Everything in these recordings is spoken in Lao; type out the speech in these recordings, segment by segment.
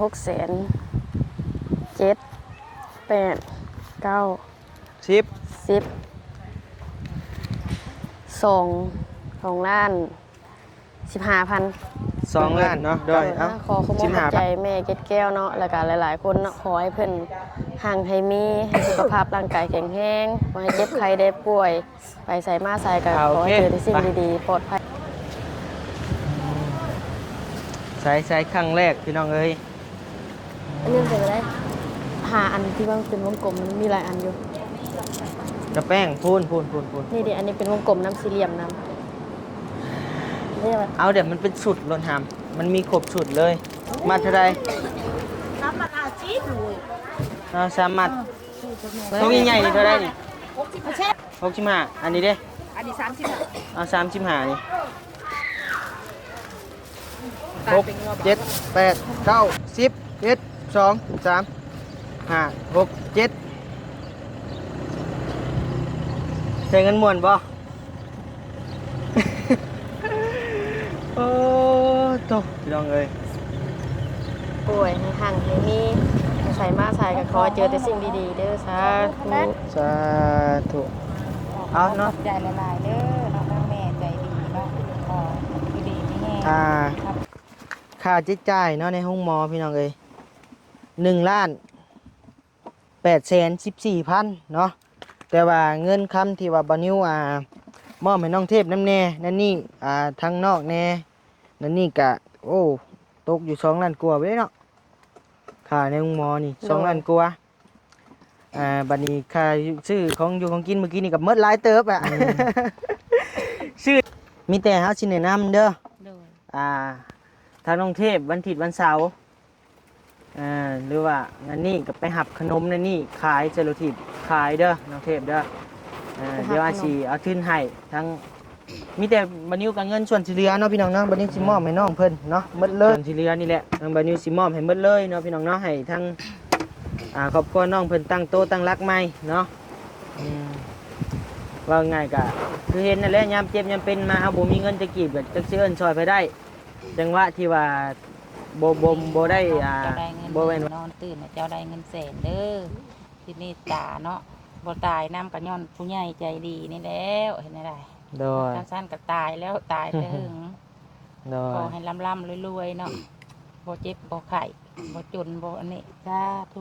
ຫົກແສນເຈັດ ແປດ ເກົ້າ ສິບ ສິບ ສອງ ສອງລ້ານສິບຫ້າພັນ ສອງລ້ານເນາະ. ໂດຍ ເອົາ ຂໍຂອບມຸກຂອບໃຈແມ່ເກັດແກ້ວເນາະ ແລ້ວກະຫຼາຍໆຄົນເນາະ ຂໍໃຫ້ເພິ່ນຮັ່ງໃຫ້ມີ ໃຫ້ສຸຂະພາບຮ່າງກາຍແຂງແຮງ ບໍ່ໃຫ້ເຈັບໄຂ້ໄດ້ປ່ວຍ ໄປໃສມາໃສກໍ ອ່າ ຂໍໃຫ້ ໂອເຄ ເຈີແຕ່ສິ່ງ ໄປ ດີໆ ປອດໄພ. ໃສ່ ໃສ່ຄັ້ງແລກ ພີ່ນ້ອງເອີຍ. ອັນນີ້ມັນເປັນໄດ້ ຫາອັນທີ່ວ່າມັນເປັນວົງກົມ ມັນມີຫຼາຍອັນຢູ່. ກະແປ້ງ ພຸ້ນໆໆໆ ນີ້ເດ ອັນນີ້ເປັນວົງກົມນຳ ສີ່ຫຼ່ຽມນຳ. ເອົາ ດຽວມັນເປັນຊຸດໂລດຫາມ ມັນມີຄົບຊຸດເລີຍ. ມັດເທົ່າໃດ? ສາມມັດຫ້າສິບ. ເອົາ ສາມມັດ. ເອີ ຕົວໃຫຍ່ໆນີ້ເທົ່າໃດນີ້? ຫົກສິບຫ້າ. ຫົກສິບຫ້າ. ອັນນີ້ເດ? ອັນນີ້ສາມສິບຫ້າ. ເອົາ ສາມສິບຫ້ານີ້. ຫົກ ເຈັດ ແປດ ເກົ້າ ສິບ ສິບເອັດ ສອງ ສາມ ຫ້າ ຫົກ ເຈັດ. ໃຊ້ເງິນມ່ວນບໍ່? ໂອ້ໂຕ ພີ່ນ້ອງເອີຍ ປ່ວຍໃຫ້ຮັ່ງໃຫ້ມີ ໄປໃສມາໃສກໍຂໍໃຫ້ເຈີແຕ່ສິ່ງດີໆເດີ. ສາທຸ ສາທຸ. ເອົາເນາະ ຂອບໃຈຫຼາຍໆເດີເນາະ ທາງແມ່ໃຈດີເນາະ ຂໍຢູ່ດີມີແຮງ. ອ່າ ຄ່າໃຊ້ຈ່າຍເນາະ ໃນໂຮງໝໍ ພີ່ນ້ອງເອີຍ ໜຶ່ງລ້ານ ແປດແສນສິບສີ່ພັນເນາະ. ແຕ່ວ່າເງິນຄຳທີ່ວ່າບ່າວນິວ ອ່າ ມອບໃຫ້ນ້ອງເທບນຳແດ່ນັ້ນນີ້ ອ່າ ທາງນອກແດ່ນັ້ນນີ້ກະ ໂອ້ ຕົກຢູ່ສອງລ້ານກວ່າເດ້ເນາະ. ຄ່າໃນໂຮງໝໍນີ້ ສອງລ້ານກວ່າ. ໂດຍ ອ່າ ບັດນີ້ຄ່າຊື້ຂອງຢູ່ຂອງກິນມື້ກີ້ນີ້ກະໝົດຫຼາຍເຕີບອະ. ອືມ ຊື້ ມີແຕ່ເຮົາຊິແນະນຳເດີ. ໂດຍ ອ່າ ທາງນ້ອງເທບ ວັນທິດວັນເສົາ ເອີ ຫຼືວ່າອັນນີ້ກໍໄປຮັບຂະໜົມໃນນີ້ຂາຍ ໃສ່ລົດຖີບຂາຍເດີ ນ້ອງເທບເດີ. ເອີ ໄປຮັບຂະໜົມ ດຽວອ້າຍຊິເອົາທຶນໃຫ້ທັງ ມີແຕ່ບ່າວນິວກັບເງິນສ່ວນທີ່ເຫຼືອເນາະ ພີ່ນ້ອງເນາະ ບ່າວນິວຊິມອບໃຫ້ນ້ອງເພິ່ນເນາະ ໝົດເລີຍ. ສ່ວນທີ່ເຫຼືອນີ້ແຫຼະ ທາງບ່າວນິວຊິມອບໃຫ້ໝົດເລີຍເນາະ ພີ່ນ້ອງເນາະ ໃຫ້ທັງ ອ່າ ຄອບຄົວນ້ອງເພິ່ນຕັ້ງໂຕຕັ້ງຫຼັກໃໝ່ເນາະ. ອືມ ເວົ້າງ່າຍກະຄືເຫັນນັ້ນແຫຼະ ຍາມເຈັບຍາມເປັນມາ ເຮົາບໍ່ມີເງິນຈັກກີບ ກໍຈັກຊິເອີ້ນຊ່ອຍໃຜໄດ້. ຈັງຫວະທີ່ວ່າບໍ່ ບໍ່ ບໍ່ໄດ້ ອ່າ ເຈົ້າໄດ້ເງິນ ບໍ່ແມ່ນວ່າ ນອນຕື່ນເຈົ້າໄດ້ເງິນແສນເດີ ທີ່ເມດຕາເນາະ. ບໍ່ຕາຍນຳກໍຍ້ອນຜູ້ໃຫຍ່ໃຈດີນີ້ແລ້ວ ເຮັດແນວໃດ? ໂດຍ ຄັນຊັ້ນກໍຕາຍແລ້ວ ຕາຍແຕ່ເຫິງ. ໂດຍ ຂໍໃຫ້ລ່ຳໆລວຍໆເນາະ ບໍ່ເຈັບບໍ່ໄຂ້ ບໍ່ຈົນບໍ່ອັນນີ້ ສາທຸ.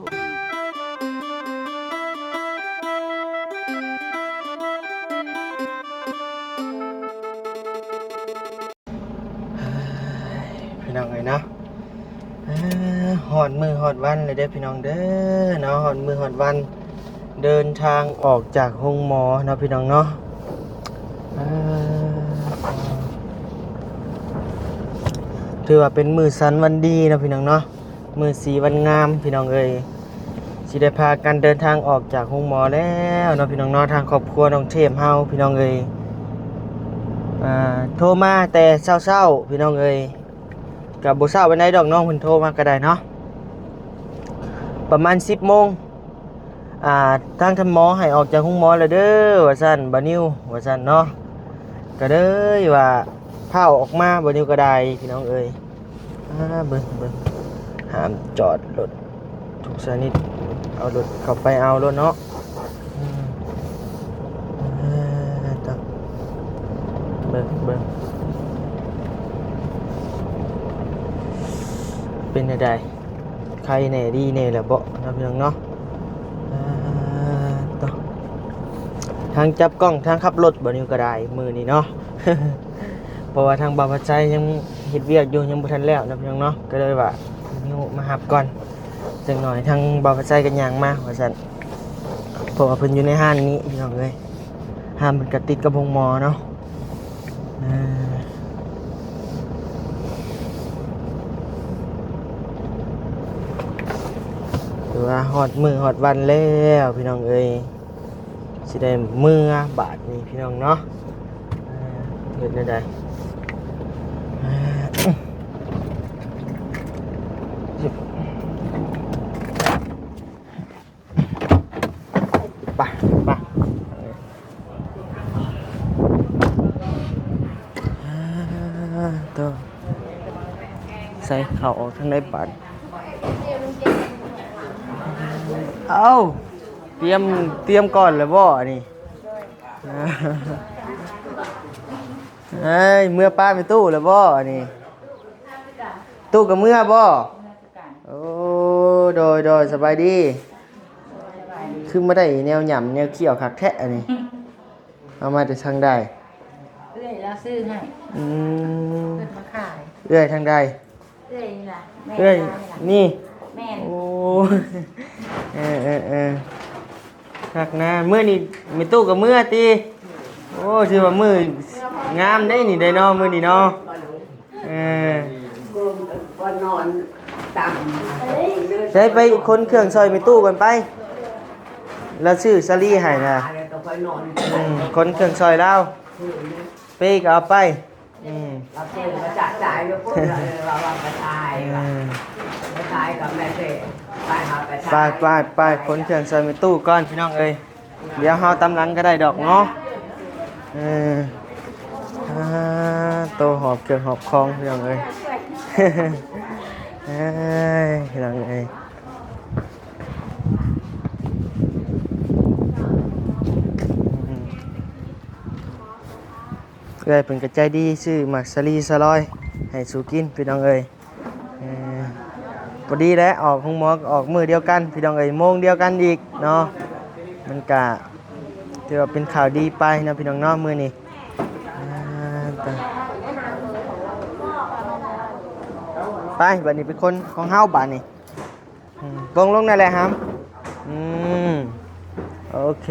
ພີ່ນ້ອງເອີຍເນາະ ເອີ ຮອດມື້ຮອດວັນແລ້ວເດີພີ່ນ້ອງເດີເນາະ ຮອດມື້ຮອດວັນ ເດີນທາງອອກຈາກໂຮງໝໍເນາະ ພີ່ນ້ອງເນາະ. ເອີ ຖືວ່າເປັນມື້ສັນວັນດີເນາະ ພີ່ນ້ອງເນາະ ມື້ສີວັນງາມ ພີ່ນ້ອງເອີຍ ຊິໄດ້ພາກັນເດີນທາງອອກຈາກໂຮງໝໍແລ້ວເນາະ ພີ່ນ້ອງເນາະ. ທາງຄອບຄົວນ້ອງເທບເຮົາ ພີ່ນ້ອງເອີຍ ອ່າ ໂທມາແຕ່ເຊົ້າໆ ພີ່ນ້ອງເອີຍ ກໍບໍ່ເຊົ້າປານໃດດອກ ນ້ອງເພິ່ນໂທມາກໍໄດ້ເນາະ ປະມານສິບໂມງ ອ່າ ທາງທ່ານໝໍໃຫ້ອອກຈາກໂຮງໝໍແລ້ວເດີ ວ່າຊັ້ນ ບ່າວນິວ ວ່າຊັ້ນເນາະ ກໍເລີຍວ່າພ້າວອອກມາ ບ່າວນິວກໍໄດ້ ພີ່ນ້ອງເອີຍ. ອ່າ ເບິ່ງ ເບິ່ງ ຫ້າມຈອດລົດທຸກຊະນິດ ເອົາລົດເຂົ້າໄປເອົາໂລດເນາະ. ອືມ ເບິ່ງ ເບິ່ງ ເປັນແນວໃດ? ໄຄແດ່ ດີແດ່ແລ້ວເບາະ ເນາະ ພີ່ນ້ອງເນາະ. ອ່າ ໂຕ ທັງຈັບກ້ອງ ທັງຂັບລົດ ບ່າວນິວກໍໄດ້ມື້ນີ້ເນາະ ເພາະວ່າທາງບ່າວພັດໄຊຍັງເຮັດວຽກຢູ່ ຍັງບໍ່ທັນແລ້ວເນາະ ພີ່ນ້ອງເນາະ ກໍເລີຍວ່າ ນິວມາຮັບກ່ອນ ຈັກໜ້ອຍທາງບ່າວພັດໄຊກໍຍ່າງມາວ່າຊັ້ນ ເພາະວ່າເພິ່ນຢູ່ໃນຮ້ານນີ້ ພີ່ນ້ອງເອີຍ ຮ້ານເພິ່ນກໍຕິດກັບໂຮງໝໍເນາະ. ອ່າ ຖືວ່າຮອດມື້ຮອດວັນແລ້ວ ພີ່ນ້ອງເອີຍ ຊິໄດ້ເມືອບາດນີ້ ພີ່ນ້ອງເນາະ. ອ່າ ເຮັດແນວໃດ? ອ່າ ໄປ ໄປ ອ່າ ໂຕ ໃສ່ເຂົ້າອອກທາງໃດບາດ? ເອົ້າ ຕຽມ ຕຽມກ່ອນແລ້ວບໍ່ອັນນີ້? ເອີຍ ເມືອປ້າແມ່ຕູ້ແລ້ວບໍ່ອັນນີ້? ຕູ້ກໍເມືອບໍ່? ໂອ້ ໂດຍ ໂດຍ ສະບາຍດີ. ຄືມາໄດ້ແນວຫຍ້ຳແນວຄ້ຽວຄັກແທ້ອັນນີ້. ເອົາມາແຕ່ທາງໃດ? ເອື້ອຍລາວຊື້ໃຫ້. ອືມ ເພິ່ນມາຂາຍ. ເອື້ອຍທາງໃດ? ເອື້ອຍນີ້ລະ. ແມ່ນ ເອື້ອຍນີ້. ແມ່ນ. ໂອ້ ເອີໆໆ ຄັກນະ. ມື້ນີ້ແມ່ຕູ້ກໍເມືອຕິ? ໂອ້ ຖືວ່າມື້ງາມເດ້ນີ້ເດ້ເນາະ ມື້ນີ້ເນາະ. ເອີ ໃຊ້ໄປຂົນເຄື່ອງຊ່ອຍແມ່ຕູ້ກ່ອນໄປ. ລາວຊື້ສາລີໃຫ້ນະ. ອືມ ຂົນເຄື່ອງຊ່ອຍລາວ. ເປ້ກໍເອົາໄປ. ອືມ ລາວເປັນມາຈາກສາຍຢູ່ພຸ້ນ ລາວວ່າໄປຂາຍ ອືມ ໄປຂາຍກັບແມ່ເປ້ ໄປຫາໄປຂາຍ ໄປໆໆ ຂົນເຄື່ອງຊ່ອຍແມ່ຕູ້ກ່ອນ ພີ່ນ້ອງເອີຍ. ດຽວເຮົາຕາມຫຼັງກໍໄດ້ດອກເນາະ. ເອີ ອ່າ ໂຕຫອບເຄື່ອງຫອບຂອງ ພີ່ນ້ອງເອີຍ. ເອີຍ ພີ່ນ້ອງເອີຍ. ເອື້ອຍເພິ່ນກໍໃຈດີ ຊື້ໝາກສາລີສາລອຍໃຫ້ສູ່ກິນ ພີ່ນ້ອງເອີຍ. ເອີ ພໍດີແຫຼະ ອອກໂຮງໝໍກໍອອກມື້ດຽວກັນ ພີ່ນ້ອງເອີຍ ໂມງດຽວກັນອີກເນາະ. ມັນກະຖືວ່າເປັນຂ່າວດີໄປເນາະ ພີ່ນ້ອງເນາະ ມື້ນີ້. ອ່າ ໄປ ບາດນີ້ເປັນຄົນຂອງເຮົາບາດນີ້. ອືມ ປົງລົງນັ້ນແຫຼະຫຳ. ອືມ ໂອເຄ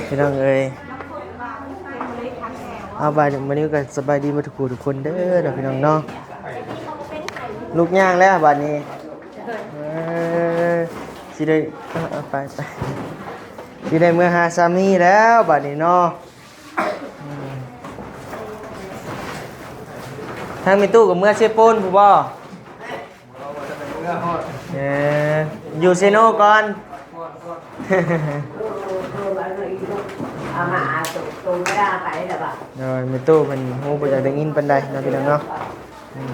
ພີ່ນ້ອງເອີຍ. ເອົາ ບາດນີ້ກໍສະບາຍດີໝົດທຸກຜູ້ທຸກຄົນເດີເນາະ ພີ່ນ້ອງເນາະ. ລູກຍ່າງແລ້ວບາດນີ້. ເອີ ຊິໄດ້ ເອົາ ເອົາ ໄປ ໄປ ຊິໄດ້ເມືອຫາສາມີແລ້ວບາດນີ້ເນາະ. ອືມ ທາງແມ່ຕູ້ກໍເມືອເຊໂປນພຸ້ນບໍ່? ເອີ ຢູ່ເຊໂນກ່ອນ. ໂດຍ ແມ່ຕູ້ເພິ່ນຫູບໍ່ຢາກໄດ້ຍິນປານໃດເນາະ ພີ່ນ້ອງເນາະ. ອືມ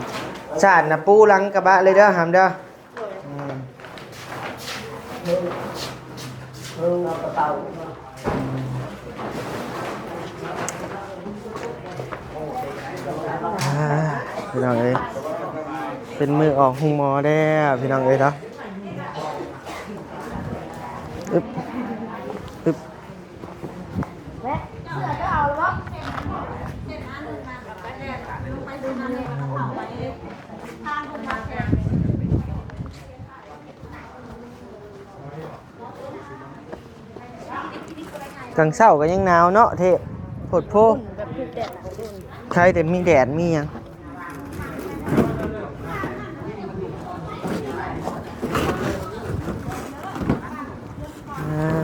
ຊາດນະ ປູຫຼັງກະບະເລີຍເດີ ຫຳເດີ. ອືມ ອ່າ ພີ່ນ້ອງເອີຍ ເປັນມື້ອອກໂຮງໝໍແລ້ວ ພີ່ນ້ອງເອີຍເນາະ. ອຶບ ອຶບ. ກາງເຊົ້າກໍຍັງໜາວເນາະ ເທບ ໂພດໂພ. ໄຄແຕ່ມີແດດມີຫຍັງ. ອ່າ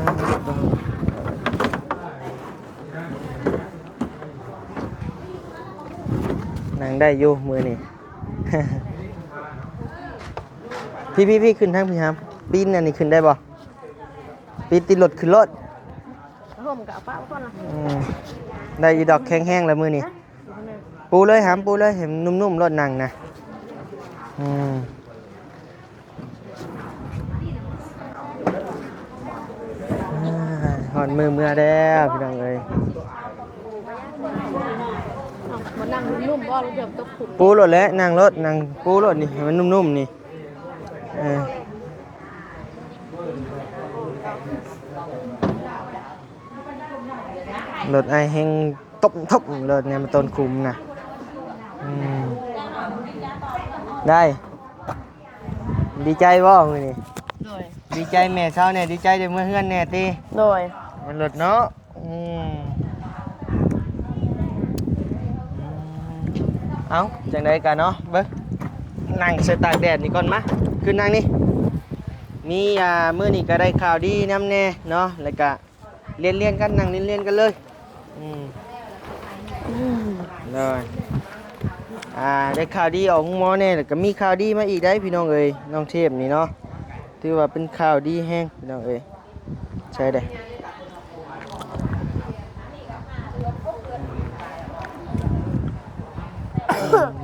ນັ່ງໄດ້ຢູ່ມື້ນີ້. ພີ່ໆໆ ຂຶ້ນທາງພີ້ຫຳ. ປີນອັນນີ້ຂຶ້ນໄດ້ບໍ່? ປີນຕິດລົດ ຂຶ້ນໂລດ. ຮົ່ມກໍເອົາປະໄວ້ກ່ອນລະ. ອືມ ໄດ້ຢູ່ດອກ ແຂງແຮງແລ້ວມື້ນີ້. ປູເລີຍຫຳ ປູເລີຍ ໃຫ້ມັນນຸ້ມໆໂລດ ນັ່ງນະ. ອືມ ອ່າ ຮອດມື້ເມືອແລ້ວ ພີ່ນ້ອງເອີຍ. ເອົາ ບໍ່ນັ່ງນຸ້ມໆບໍ່? ລະດຽວຕົກຂຸມ. ປູໂລດແຫຼະ ນັ່ງໂລດ ນັ່ງປູໂລດນີ້ ໃຫ້ມັນນຸ້ມໆນີ້. ເອີ ລົດອ້າຍແຮງຕົບທົບໂລດ ແນມມາຕົ້ນຂຸມນະ. ອືມ ໄດ້ ດີໃຈບໍ່ມື້ນີ້? ໂດຍ ດີໃຈແມ່ເຊົາແດ່ ດີໃຈໄດ້ເມືອເຮືອນແດ່ຕິ? ໂດຍ ມັນລົດເນາະ. ອືມ ເອົ້າ ຈັ່ງໃດກະເນາະ ເບິ່ງ ນັ່ງໃສ່ຕາກແດດນີ້ກ່ອນ ມາ ຂຶ້ນນັ່ງນີ້. ມີ ອ່າ ມື້ນີ້ກະໄດ້ຂ່າວດີນຳແດ່ເນາະ ແລ້ວກະລຽນໆກັນ ນັ່ງລຽນໆກັນເລີຍ. ອືມ ອືມ ໂດຍ ອ່າ ໄດ້ຂ່າວດີອອກໂຮງໝໍແດ່ ແລ້ວກະມີຂ່າວດີມາອີກໄດ໋ ພີ່ນ້ອງເອີຍ. ນ້ອງເທບນີ້ເນາະ ຖືວ່າເປັນຂ່າວດີແຮງ ພີ່ນ້ອງເອີຍ. ໃສ່ເດ້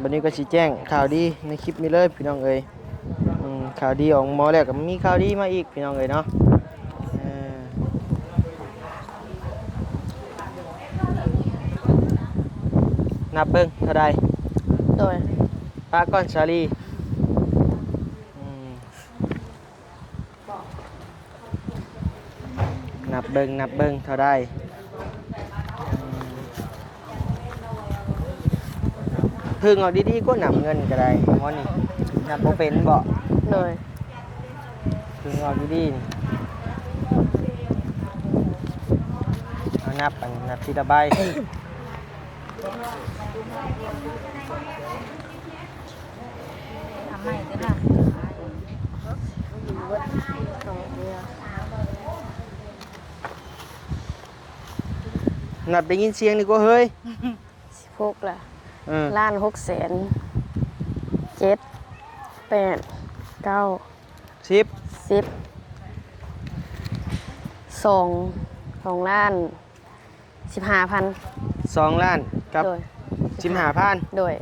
ບັດນີ້ກໍຊິແຈ້ງຂ່າວດີໃນຄລິບນີ້ເລີຍ ພີ່ນ້ອງເອີຍ. ອືມ ຂ່າວດີອອກໝໍແລ້ວກໍມີຂ່າວດີມາອີກ ພີ່ນ້ອງເອີຍເນາະ. ເອີ ນັບເບິ່ງເທົ່າໃດ? ໂດຍ ປະກ່ອນສາລີ. ອືມ ນັບເບິ່ງ ນັບເບິ່ງເທົ່າໃດ? ອືມ ເພິ່ງເອົາດີໆ ກວ່ານັບເງິນກໍໄດ້ ໝໍນີ້ ນັບບໍ່ເປັນບໍ? ໂດຍ ເພິ່ງເອົາດີໆ ເອົານັບ ອັນ ນັບທີລະໃບ. ນັບໄດ້ຍິນສຽງນີ້ກວ່າເຮີ້ຍ. ສິບຫົກລະ ເອີ ລ້ານຫົກແສນ ເຈັດ ແປດ ເກົ້າ ສິບ ສິບ ສອງ ສອງລ້ານ ສິບຫ້າພັນ ສອງລ້ານກັບ ໂດຍ ສິບຫ້າພັນ ໂດຍ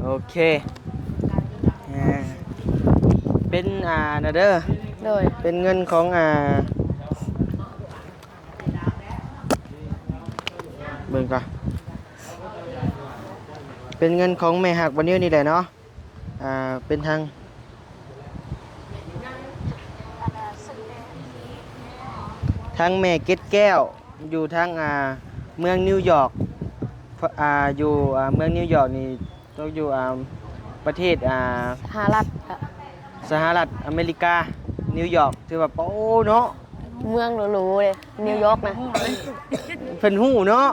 ໂອເຄ ເປັນ ອ່າ ນະເດີ ໂດຍ ເປັນເງິນຂອງ ອ່າ ເບິ່ງກ່ອນ ເປັນເງິນຂອງແມ່ຮັກບ່າວນິວນີ້ແຫຼະເນາະ. ອ່າ ເປັນທາງ ທາງແມ່ເກັດແກ້ວ ຢູ່ທາງ ອ່າ ເມືອງນິວຢອກ ອ່າ ຢູ່ ອ່າ ເມືອງນິວຢອກນີ້ ຕົກຢູ່ ອ່າ ປະເທດ ອ່າ ສະຫະລັດ ສະຫະລັດອາເມລິກາ ນິວຢອກ ຖືວ່າ ໂອ້ ເນາະ ເມືອງຫຼູໆເດ້ ນິວຢອກນະ ເພິ່ນຮູ້ເນາະ.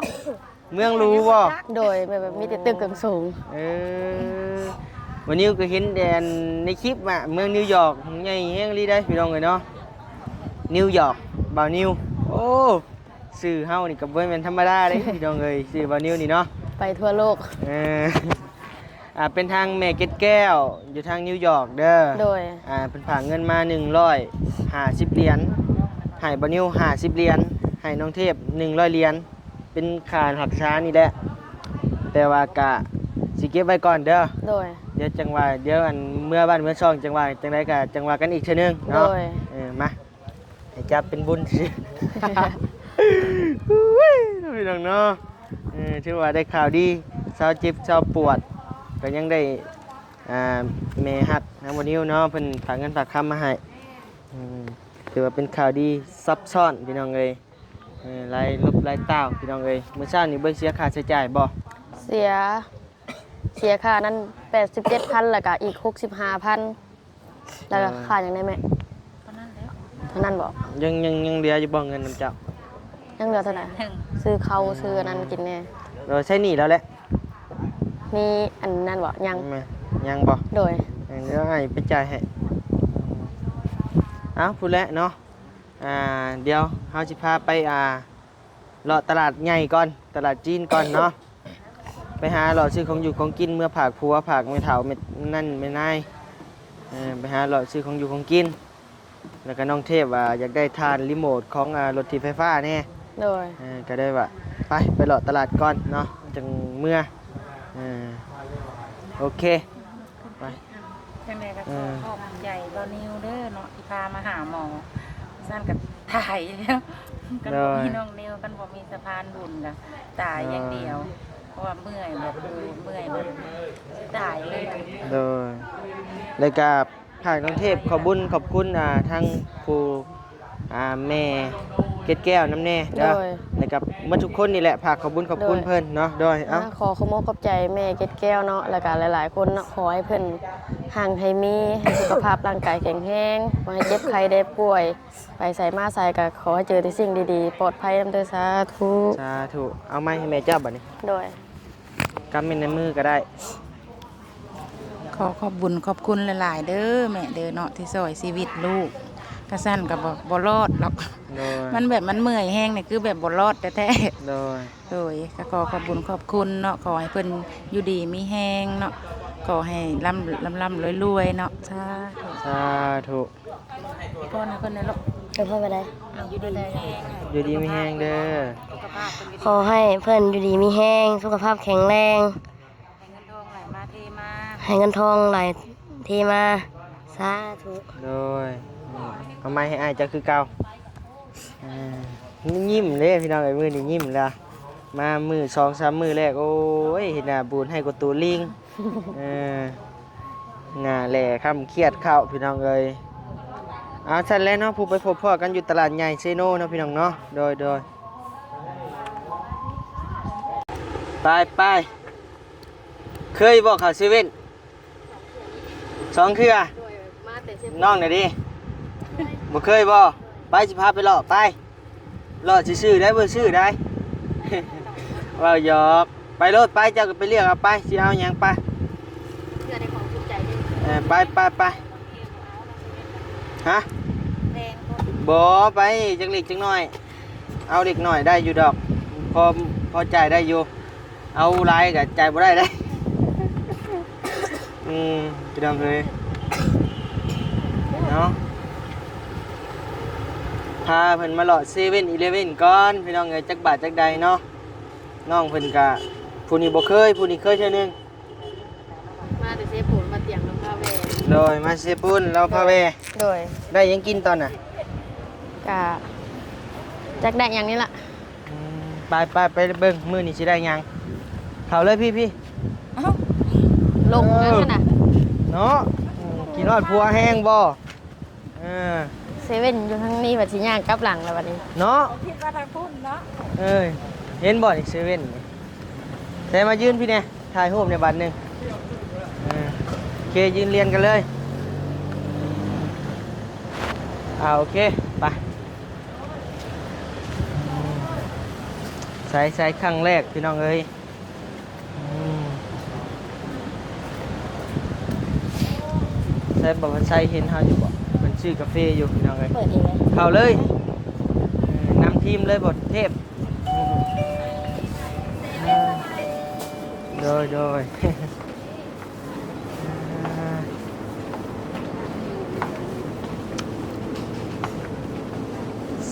ເມືອງຫຼູບໍ່? ໂດຍ ແບບ ແບບມີແຕ່ຕຶກສູງໆ. ເອີ ບ່າວນິວກໍເຫັນແຕ່ອັນໃນຄລິບວ່າເມືອງນິວຢອກໃຫຍ່ແຮງອີ່ຫຼີເດ້ ພີ່ນ້ອງເອີຍເນາະ ນິວຢອກ ບ່າວນິວ. ໂອ້ ຊື່ເຮົານີ້ກໍບໍ່ແມ່ນທຳມະດາເດ້ ພີ່ນ້ອງເອີຍ ຊື່ບ່າວນິວນີ້ເນາະ ໄປທົ່ວໂລກ. ເອີ ອ່າ ເປັນທາງແມ່ເກັດແກ້ວ ຢູ່ທາງນິວຢອກເດີ. ໂດຍ ອ່າ ເພິ່ນຝາກເງິນມາໜຶ່ງຮ້ອຍຫ້າສິບຫຼຽນ ໃຫ້ບ່າວນິວຫ້າສິບຫຼຽນ ໃຫ້ນ້ອງເທບໜຶ່ງຮ້ອຍຫຼຽນ ເປັນຄ່າຮັກສານີ້ແຫຼະ ແຕ່ວ່າກະຊິເກັບໄວ້ກ່ອນເດີ. ໂດຍ ດຽວຈັ່ງວ່າ ດຽວອັນເມືອບ້ານເມືອຊ່ອງ ຈັ່ງວ່າຈັ່ງໃດກະຈັ່ງວ່າກັນອີກເທື່ອໜຶ່ງເນາະ. ໂດຍ ເອີ ມາ ໃຫ້ຈັບເປັນບຸນຊື່ ອຸ້ຍ ພີ່ນ້ອງເນາະ. ເອີ ຖືວ່າໄດ້ຂ່າວດີ ເຊົາເຈັບເຊົາປວດ ກໍຍັງໄດ້ ອ່າ ແມ່ຮັກນາງບ່າວນິວເນາະ ເພິ່ນຝາກເງິນຝາກຄຳມາໃຫ້. ອືມ ຖືວ່າເປັນຂ່າວດີຊັບຊ້ອນ ພີ່ນ້ອງເອີຍ. ເອີ ຫຼາຍລົບຫຼາຍຕ່າວ ພີ່ນ້ອງເອີຍ. ມື້ເຊົ້ານີ້ບໍ່ໄດ້ເສຍຄ່າໃຊ້ຈ່າຍບໍ່? ເສຍ ເສຍຄ່ານັ້ນແປດສິບເຈັດພັນ ແລ້ວກະອີກຫົກສິບຫ້າພັນ ແລ້ວກະ ເອີ ຄ່າຫຍັງແດ່ແມ່? ເທົ່ານັ້ນແຫຼະ ເທົ່ານັ້ນບໍ? ຍັງ ຍັງ ຍັງເຫຼືອຢູ່ບໍ່ເງິນນຳເຈົ້າ? ຍັງເຫຼືອເທົ່າໃດ? ຊື້ເຂົ້າ ອືມ ຊື້ອັນນັ້ນກິນແດ່. ໂດຍ ໃຊ້ໜີ້ແລ້ວແຫຼະ? ມີອັນນັ້ນບໍ? ຍັງ ແມ່ນ ຍັງບໍ? ໂດຍ ເອີ ດຽວອ້າຍໄປຈ່າຍໃຫ້. ເອົ້າ ພຸ້ນແຫຼະເນາະ. ອ່າ ດຽວເຮົາຊິພາໄປ ອ່າ ເລາະຕະຫຼາດໃຫຍ່ກ່ອນ ຕະຫຼາດຈີນກ່ອນເນາະ. ໄປຫາເລາະຊື້ຂອງຢູ່ຂອງກິນເມືອຝາກຜົວ ຝາກແມ່ເຖົ້າ ແມ່ນັ້ນແມ່ນາຍ. ເອີ ໄປຫາເລາະຊື້ຂອງຢູ່ຂອງກິນ ແລ້ວກໍນ້ອງເທບວ່າຢາກໄດ້ຖ່ານຣີໂມດຂອງ ອ່າ ລົດຖີບໄຟຟ້າແດ່. ໂດຍ ເອີ ກໍໄດ້ວ່າ ໄປ ໄປເລາະຕະຫຼາດກ່ອນເນາະ ຈັ່ງເມືອ. ເອີ ໂອເຄ ໄປ. ຈັ່ງໃດກໍ ເອີ ຂໍຂອບໃຈບ່າວນິວເດີເນາະ ທີ່ພາມາຫາໝໍ. ຊັ້ນກໍຕາຍແລ້ວ ຄັນບໍ່ມີ ໂດຍ ນ້ອງນິວ ຄັນບໍ່ມີສະພານບຸນກໍຕາຍຢ່າງດຽວ. ໂດຍ ເພາະວ່າເມື່ອຍແບບ ເມື່ອຍແບບຕາຍເລີຍ. ໂດຍ ແລ້ວກໍ ພາກນ້ອງເທບຂອບບຸນຂອບຄຸນ ອ່າ ທັງຜູ້ ອ່າ ແມ່ເກັດແກ້ວນຳແດ່ເດີ. ໂດຍ ແລ້ວກໍໝົດທຸກຄົນນີ້ແຫຼະ ຝາກຂອບບຸນຂອບຄຸນ ໂດຍ ເພິ່ນເນາະ. ໂດຍ ເອົ້າ ຂໍຂອບອົກຂອບໃຈແມ່ເກັດແກ້ວເນາະ ແລ້ວກໍຫຼາຍໆຄົນເນາະ. ຂໍໃຫ້ເພິ່ນຮັ່ງໃຫ້ມີ ໃຫ້ສຸຂະພາບຮ່າງກາຍແຂງແຮງ ບໍ່ໃຫ້ເຈັບໄຂ້ໄດ້ປ່ວຍ ໄປໃສມາໃສກໍຂໍໃຫ້ເຈີແຕ່ສິ່ງດີໆ ປອດໄພນຳເດີ. ສາທຸ ສາທຸ. ເອົາໄມ້ໃຫ້ແມ່ເຈົ້າບັດນີ້. ໂດຍ ກຳແມ່ນໃນມືກໍໄດ້. ຂໍຂອບບຸນຂອບຄຸນຫຼາຍໆເດີແມ່ເດີເນາະ ທີ່ຊ່ອຍຊີວິດລູກ. ຄັນຊັ້ນກໍບໍ່ ບໍ່ລອດດອກ. ໂດຍ ມັນແບບມັນເມື່ອຍແຮງນີ້ ຄືແບບບໍ່ລອດແທ້ໆ. ໂດຍ ໂດຍ ກໍຂໍຂອບບຸນຂອບຄຸນເນາະ. ຂໍໃຫ້ເພິ່ນຢູ່ດີມີແຮງເນາະ ຂໍໃຫ້ລ່ຳ ລ່ຳໆລວຍໆເນາະ. ສາທຸ ສາທຸ. ອວຍພອນໃຫ້ເພິ່ນແດ່ລູກ. ອວຍພອນວ່າໃດ? ຢູ່ດີມີແຮງ ຢູ່ດີມີແຮງເດີ. ຂໍໃຫ້ເພິ່ນຢູ່ດີມີແຮງ ສຸຂະພາບແຂງແຮງ ໃຫ້ເງິນທອງໄຫຼມາເທມາ ໃຫ້ເງິນທອງໄຫຼເທມາ. ສ ສາທຸ. ໂດຍ ເອົາໄມ້ໃຫ້ອ້າຍເຈົ້າຄືເກົ່າ. ອ່າ ຍິ້ມເດ້ພີ່ນ້ອງເອີຍ ມື້ນີ້ຍິ້ມແລ້ວ ມາມື້ສອງສາມມື້ແລກ ໂອ້ຍ ເຮັດໜ້າບູດໃຫ້ກວ່າໂຕລີງ. ເອີ ໜ້າແຫຼຄ້ຳຄຽດເຂົ້າພີ່ນ້ອງເອີຍ. ເອົາ ຊັ້ນແຫຼະເນາະ ຜູ້ໄປພົບພໍ້ກັນຢູ່ຕະຫຼາດໃຫຍ່ເຊໂນເນາະພີ່ນ້ອງເນາະ. ໂດຍ ໂດຍ ໄປ ໄປ. ເຄີຍບໍ່ເຂົ້າເຊເວັ່ນ? ສອງເທື່ອ. ໂດຍ ມາແຕ່ເຊໂປ ນ້ອງນະເດ ບໍ່ເຄີຍບໍ່? ໄປ ຊິພາໄປເລາະ ໄປ ເລາະຊື່ໆໄດ໋ ບໍ່ຊື້ໄດ໋ ເວົ້າຫຍອກ. ໄປໂລດ ໄປ ເຈົ້າກໍໄປເລືອກເອົາໄປ ຊິເອົາຫຍັງໄປ ເພື່ອໄດ້ຂອງຖືກໃຈເດ້. ເອີ ໄປ ໄປ ໄປ. ຮະ? ແພງບໍ່? ບໍ່ ໄປ ຈັກເລັກຈັກນ້ອຍ ເອົາເລັກນ້ອຍໄດ້ຢູ່ດອກ ພໍ ພໍຈ່າຍໄດ້ຢູ່. ເອົາຫຼາຍກໍຈ່າຍບໍ່ໄດ້ເດ້. ອືມ ພີ່ນ້ອງເອີຍ ເນາະ ພາເພິ່ນມາເລາະເຊເວັ່ນອີເລເວັ່ນກ່ອນ ພີ່ນ້ອງເອີຍ ຈັກບາດຈັກໃດເນາະ. ນ້ອງເພິ່ນກະ ຜູ້ນີ້ບໍ່ເຄີຍ ຜູ້ນີ້ເຄີຍເທື່ອໜຶ່ງ. ມາແຕ່ເຊໂປນ ມາຕຽງ ລາວພາແວ່. ໂດຍ ມາເຊໂປນ ລາວພາແວ່. ໂດຍ ໄດ້ຫຍັງກິນຕອນນະ? ກະຈັກໄດ້ຫຍັງນີ້ລະ. ອືມ ໄປ ໄປ ໄປເບິ່ງ ມື້ນີ້ຊິໄດ້ຫຍັງ. ເຂົ້າເລີຍ ພີ່ ພີ່. ເອົ້າ ລົງແລ້ວຫັ້ນນະ ເນາະ. ອືມ ກິນຮອດຜົວແຮງບໍ່? ເອີ ເຊເວັ່ນຢູ່ທາງນີ້ ວ່າຊິຍ່າງກັບຫຼັງແລ້ວບັດນີ້ເນາະ. ຄິດວ່າທາງພຸ້ນເນາະ. ເອີຍ ເຫັນບໍ່ນີ້ ເຊເວັ່ນນີ້. ແຕ່ມາຢືນພີ້ແດ່ ຖ່າຍຮູບໃນບັດໜຶ່ງ. ເອີ ໂອເຄ ຢືນລຽນກັນເລີຍ. ອ່າ ໂອເຄ ໄປ. ໃສ່ ໃສ່ ຄັ້ງແລກ ພີ່ນ້ອງເອີຍ. ອືມ ໃສ່ບໍ່ ໃສ່ເຫັນເຮົາຢູ່ບໍ່? ເພິ່ນຊື້ກາເຟຢູ່ ພີ່ນ້ອງເອີຍ. ເປີດເອງເລີຍ ເຂົ້າເລີຍ. ເອີ ນຳທີມເລີຍບໍ່ເທບ? ອືມ ໂດຍ ໂດຍ.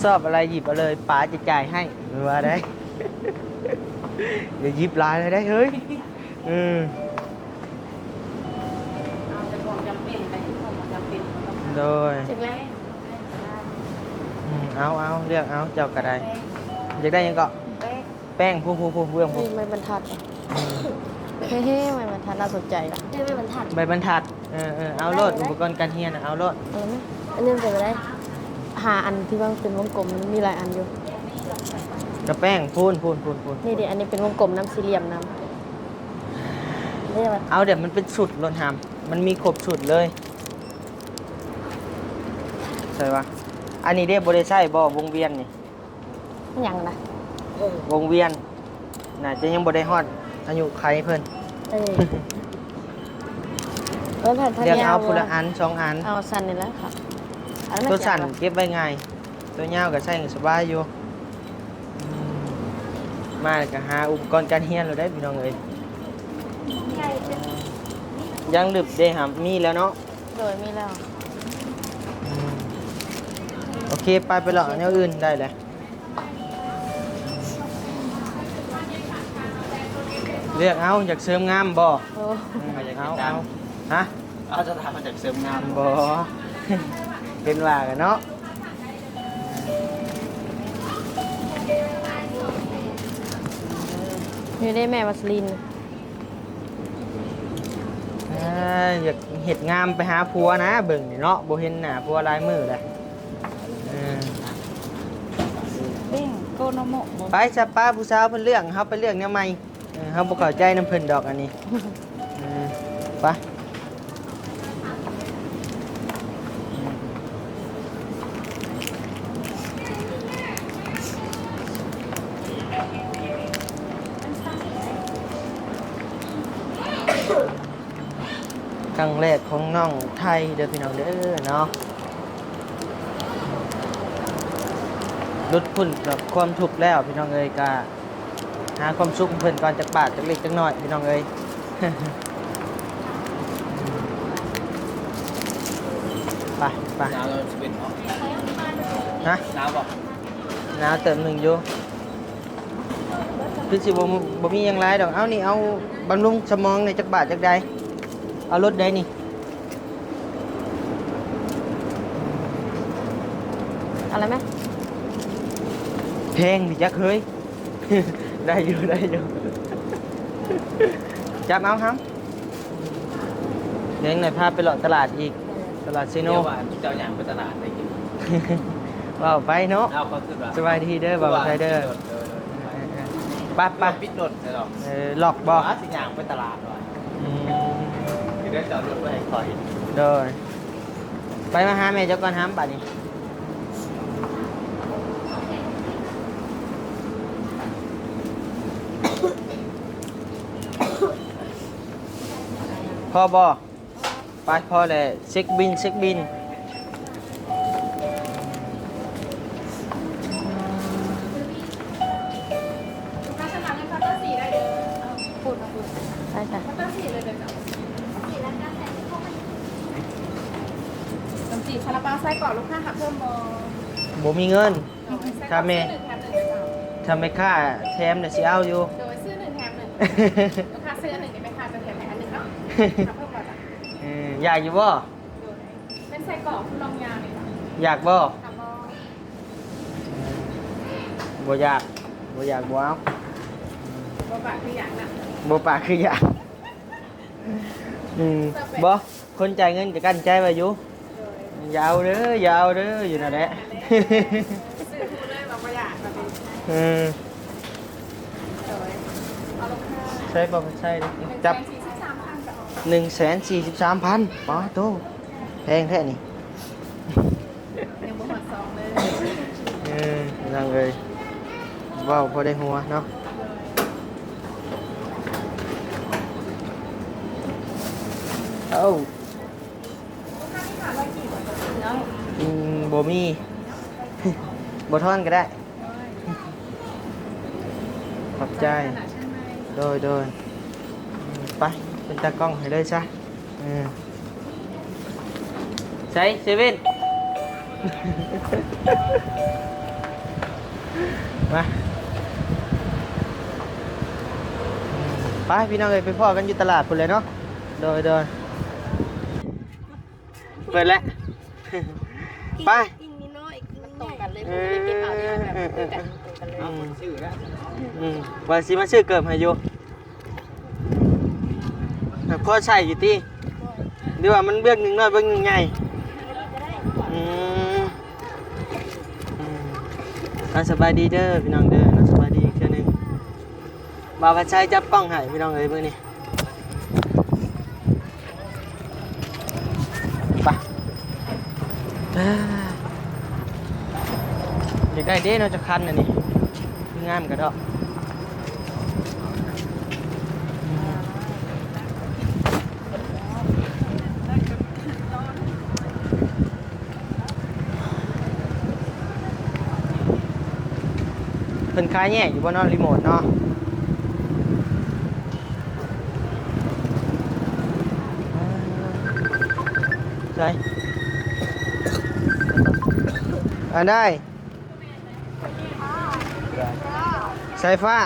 ຊອບອະໄລຢິບເອົາເລີຍ ປາຈະຈ່າຍໃຫ້ ວ່າໄດ້. ຢ່າຢິບຫຼາຍເລີຍໄດ໋ເຮີ້ຍ. ເອີ ເອົາແຕ່ຂອງຈຳເປັນໄປ ຂອງຈຳເປັນ. ໂດຍ ຈັກແລ້ວ. ອືມ ເອົາ ເອົາ ເລືອກເອົາ ເຈົ້າກໍໄດ້. ຢາກໄດ້ຫຍັງເກາະ? ແປ້ງ ແປ້ງ ຜູ້ ຜູ້ ຜູ້ ເບື້ອງຜູ້ ນີ້ໄມ້ບັນທັດ. ເອີ ເຮີ້ ໄມ້ບັນທັດ ໜ້າສົນໃຈ. ເອີ ໄມ້ບັນທັດ ໄມ້ບັນທັດ. ເອີ ເອີ ເອົາໂລດ ໄດ້ ໄດ້ ອຸປະກອນການຮຽນນະ ເອົາໂລດ. ເອີ ອັນນີ້ເປັນໄດ້ ຫາອັນທີ່ວ່າເປັນວົງກົມ ມັນມີຫຼາຍອັນຢູ່. ກະແປ້ງ ພຸ້ນ ພຸ້ນ ພຸ້ນ ພຸ້ນ. ນີ້ເດ ອັນນີ້ເປັນວົງກົມນຳ ສີ່ຫຼ່ຽມນຳ. ເອົາແບບມັນເປັນຊຸດໂລດຫາມ ມັນມີຄົບຊຸດເລີຍ. ໃສ່ວ່າ ອັນນີ້ເດ ບໍ່ໄດ້ໃຊ້ບໍ່ ວົງວຽນນີ້? ຫຍັງນະ? ວົງວຽນ ໜ້າຈະຍັງບໍ່ໄດ້ຮອດອາຍຸໄຂເພິ່ນ. ເອີ ເລືອກເອົາຜູ້ລະອັນ ສອງອັນ. ເອົາສັ້ນນີ້ແຫຼະ ໂຕສັ້ນເກັບໄວ້ງ່າຍ ໂຕຍາວກໍໃຊ້ສະບາຍຢູ່. ອືມ ມາແລ້ວກໍຫາອຸປະກອນການຮຽນໂລດເດ້ ພີ່ນ້ອງເອີຍ. ຢາງລຶບເດ້ຫາ ມີແລ້ວເນາະ? ໂດຍ ມີແລ້ວ. ອືມ ໂອເຄ ໄປ ໄປເລາະແນວອື່ນໄດ້ແຫຼະ. ເລືອກເອົາ ຢາກເສີມງາມບໍ່? ໂອ້ ເອີ ເອົາ ເອົາ. ຮະ? ເອົາ ຈະຖາມວ່າຢາກເສີມງາມບໍ່? ເຫັນວ່າກັນເນາະ. ນີ້ເດ້ແມ່ ວາສະລີນ. ເອີ ຢາກເຮັດງາມໄປຫາຜົວນະ ເບິ່ງນີ້ເນາະ ບໍ່ເຫັນໜ້າຜົວຫຼາຍມື້ແລ້ວ. ເອີ ເປັນໂກໂນໂມະບໍ່? ໄປຊະ ປ້າຜູ້ສາວເພິ່ນເລືອກ ເຮົາໄປເລືອກແນວໃໝ່. ເອີ ເຮົາບໍ່ເຂົ້າໃຈນຳເພິ່ນດອກອັນນີ້. ເອີ ໄປ. ຄັ້ງແລກຂອງນ້ອງໄທເດີພີ່ນ້ອງເດີເນາະ. ຫຼຸດພົ້ນຈາກຄວາມທຸກແລ້ວພີ່ນ້ອງເອີຍ ກະ ຫາຄວາມສຸກໃຫ້ເພິ່ນກ່ອນ ຈັກບາດຈັກເລັກຈັກນ້ອຍພີ່ນ້ອງເອີຍ. ໄປ ໄປ. ໜາວແລ້ວຊິເປັນເນາະ. ຮະ? ໜາວບໍ່? ໜາວເຕີບໜຶ່ງຢູ່. ຄືຊິບໍ່ ບໍ່ມີຫຍັງຫຼາຍດອກ. ເອົານີ້ ເອົາບຳລຸງສະໝອງນີ້ ຈັກບາດຈັກໃດ? ເອົາລົດໃດນີ້? ແລ້ວແມ່ ແພງນີ້ຈັກເຮີ້ຍ ໄດ້ຢູ່ ໄດ້ຢູ່ ຈັບເອົາຫຳ ດຽວຫນ້ອຍພາໄປເລາະຕະຫຼາດອີກ ຕະຫຼາດເຊໂນ ດຽວວ່າເຈົ້າຍ່າງໄປຕະຫຼາດໄດ້ກິນ ເວົ້າໄປເນາະ ເອົາ ເຂົາຄືວ່າ ສະບາຍດີເດີ ບ່າວໄຊເດີ ເອີ ເອີ ໄປ ໄປ ປິດລົດໃສ່ດອກ ເອີ ລັອກບໍ່ ວ່າຊິຍ່າງໄປຕະຫຼາດວ່າ ອືມ ຊິໄດ້ຈອດລົດໄວ້ໃຫ້ຂ້ອຍ ໂດຍ ໄປມາຫາແມ່ເຈົ້າກ່ອນຫຳ ບາດນີ້ ພໍບໍ່? ໄປ ພໍແລ້ວ ເຊັກບິນ ເຊັກບິນ ລູກຄ້າສະໝັກເງິນເຄົາເຕີສີ່ໄດ້ເດີ ພຸ້ນ ພຸ້ນ ໄປຊະ ເຄົາເຕີສີ່ເລີຍເດີເຈົ້າ ເຂົ້າມາ ຂະໜົມຈີບ ຊາລາເປົາ ໄສ້ກອກ ລູກຄ້າຮັບເພີ່ມບໍ່? ບໍ່ມີເງິນ ໂດຍ ໄສ້ກອກ ຖ້າແມ່ ຊື້ໜຶ່ງແຖມໜຶ່ງເດີເຈົ້າ ຖ້າແມ່ຄ້າແຖມນີ້ຊິເອົາຢູ່ ໂດຍ ຊື້ໜຶ່ງແຖມໜຶ່ງ ລູກຄ້າຊື້ອັນໜຶ່ງນີ້ ແມ່ຄ້າຈະແຖມໃຫ້ອັນໜຶ່ງເນາະ ຮັບເພີ່ມບໍ່ເຈົ້າ? ເອີ ຢາກຢູ່ບໍ່? ໂດຍ ເປັນໄສ້ກອກຄືລອງຍາວນີ້ ຢາກບໍ່? ຄັບບໍ່? ບໍ່ຢາກ ບໍ່ຢາກ ບໍ່ເອົາ ບໍ່ປາກຄືຢາກນະ ບໍ່ປາກຄືຢາກ ອືມ ບໍ່ ຄົນຈ່າຍເງິນກໍກັ້ນໃຈໄວ້ຢູ່ ໂດຍ ຢ່າເອົາເດີ ຢ່າເອົາເດີ ຢູ່ນັ້ນແຫຼະ ຊື້ຮູ້ເລີຍວ່າບໍ່ຢາກ ເອີ ໂດຍ ເອົາລົງມາ ໃຊ້ບໍ່ ໃຊ້ ໜຶ່ງແສນສີ່ສິບສາມພັນ ຈັບ ໜຶ່ງແສນສີ່ສິບສາມພັນ ປາໂຕ ແພງແທ້ນີ້ ຍັງບໍ່ຮອດສອງເລີຍ ເອີ ພີ່ນ້ອງເອີຍ ເວົ້າພໍໄດ້ຫົວເນາະ ເອົ້າ ອືມ ບໍ່ມີ ບໍ່ທອນກໍໄດ້ ຂອບໃຈ ໂດຍ ໂດຍ ໄປ ເປັນຕາກ້ອງໃຫ້ເລີຍຊະ ເອີ ໃສເຊເວັ່ນ ມາ ໄປ ພີ່ນ້ອງເອີຍ ໄປພໍ້ກັນຢູ່ຕະຫຼາດພຸ້ນແຫຼະເນາະ ໂດຍ ໂດຍ ເປີດແລ້ວ ໄປ ກິນນ້ອຍກິນໃຫຍ່ ເອີ ເອີ ເອີ ເອີ ອືມ ວ່າຊິມາຊື້ເກີບໃຫ້ຢູ່ ພໍໃຊ້ຢູ່ຕິ ຫຼືວ່າມັນເບື້ອງໜຶ່ງນ້ອຍເບື້ອງໜຶ່ງໃຫຍ່ ອືມ ອືມ ອ່າ ສະບາຍດີເດີພີ່ນ້ອງເດີ ສະບາຍດີອີກເທື່ອໜຶ່ງ ບ່າວພັດໄຊຈັບກ້ອງໃຫ້ພີ່ນ້ອງເອີຍມື້ນີ້ ໄປ ຢາກໄດ້ເດ້ເນາະ ຈັກຄັນອັນນີ້ ງາມກະດອກ ເພິ່ນຂາຍແຍກຢູ່ບໍ່ເນາະ ຣີໂມດເນາະ ໃສ ອັນໃດ ສາຍຟ້າ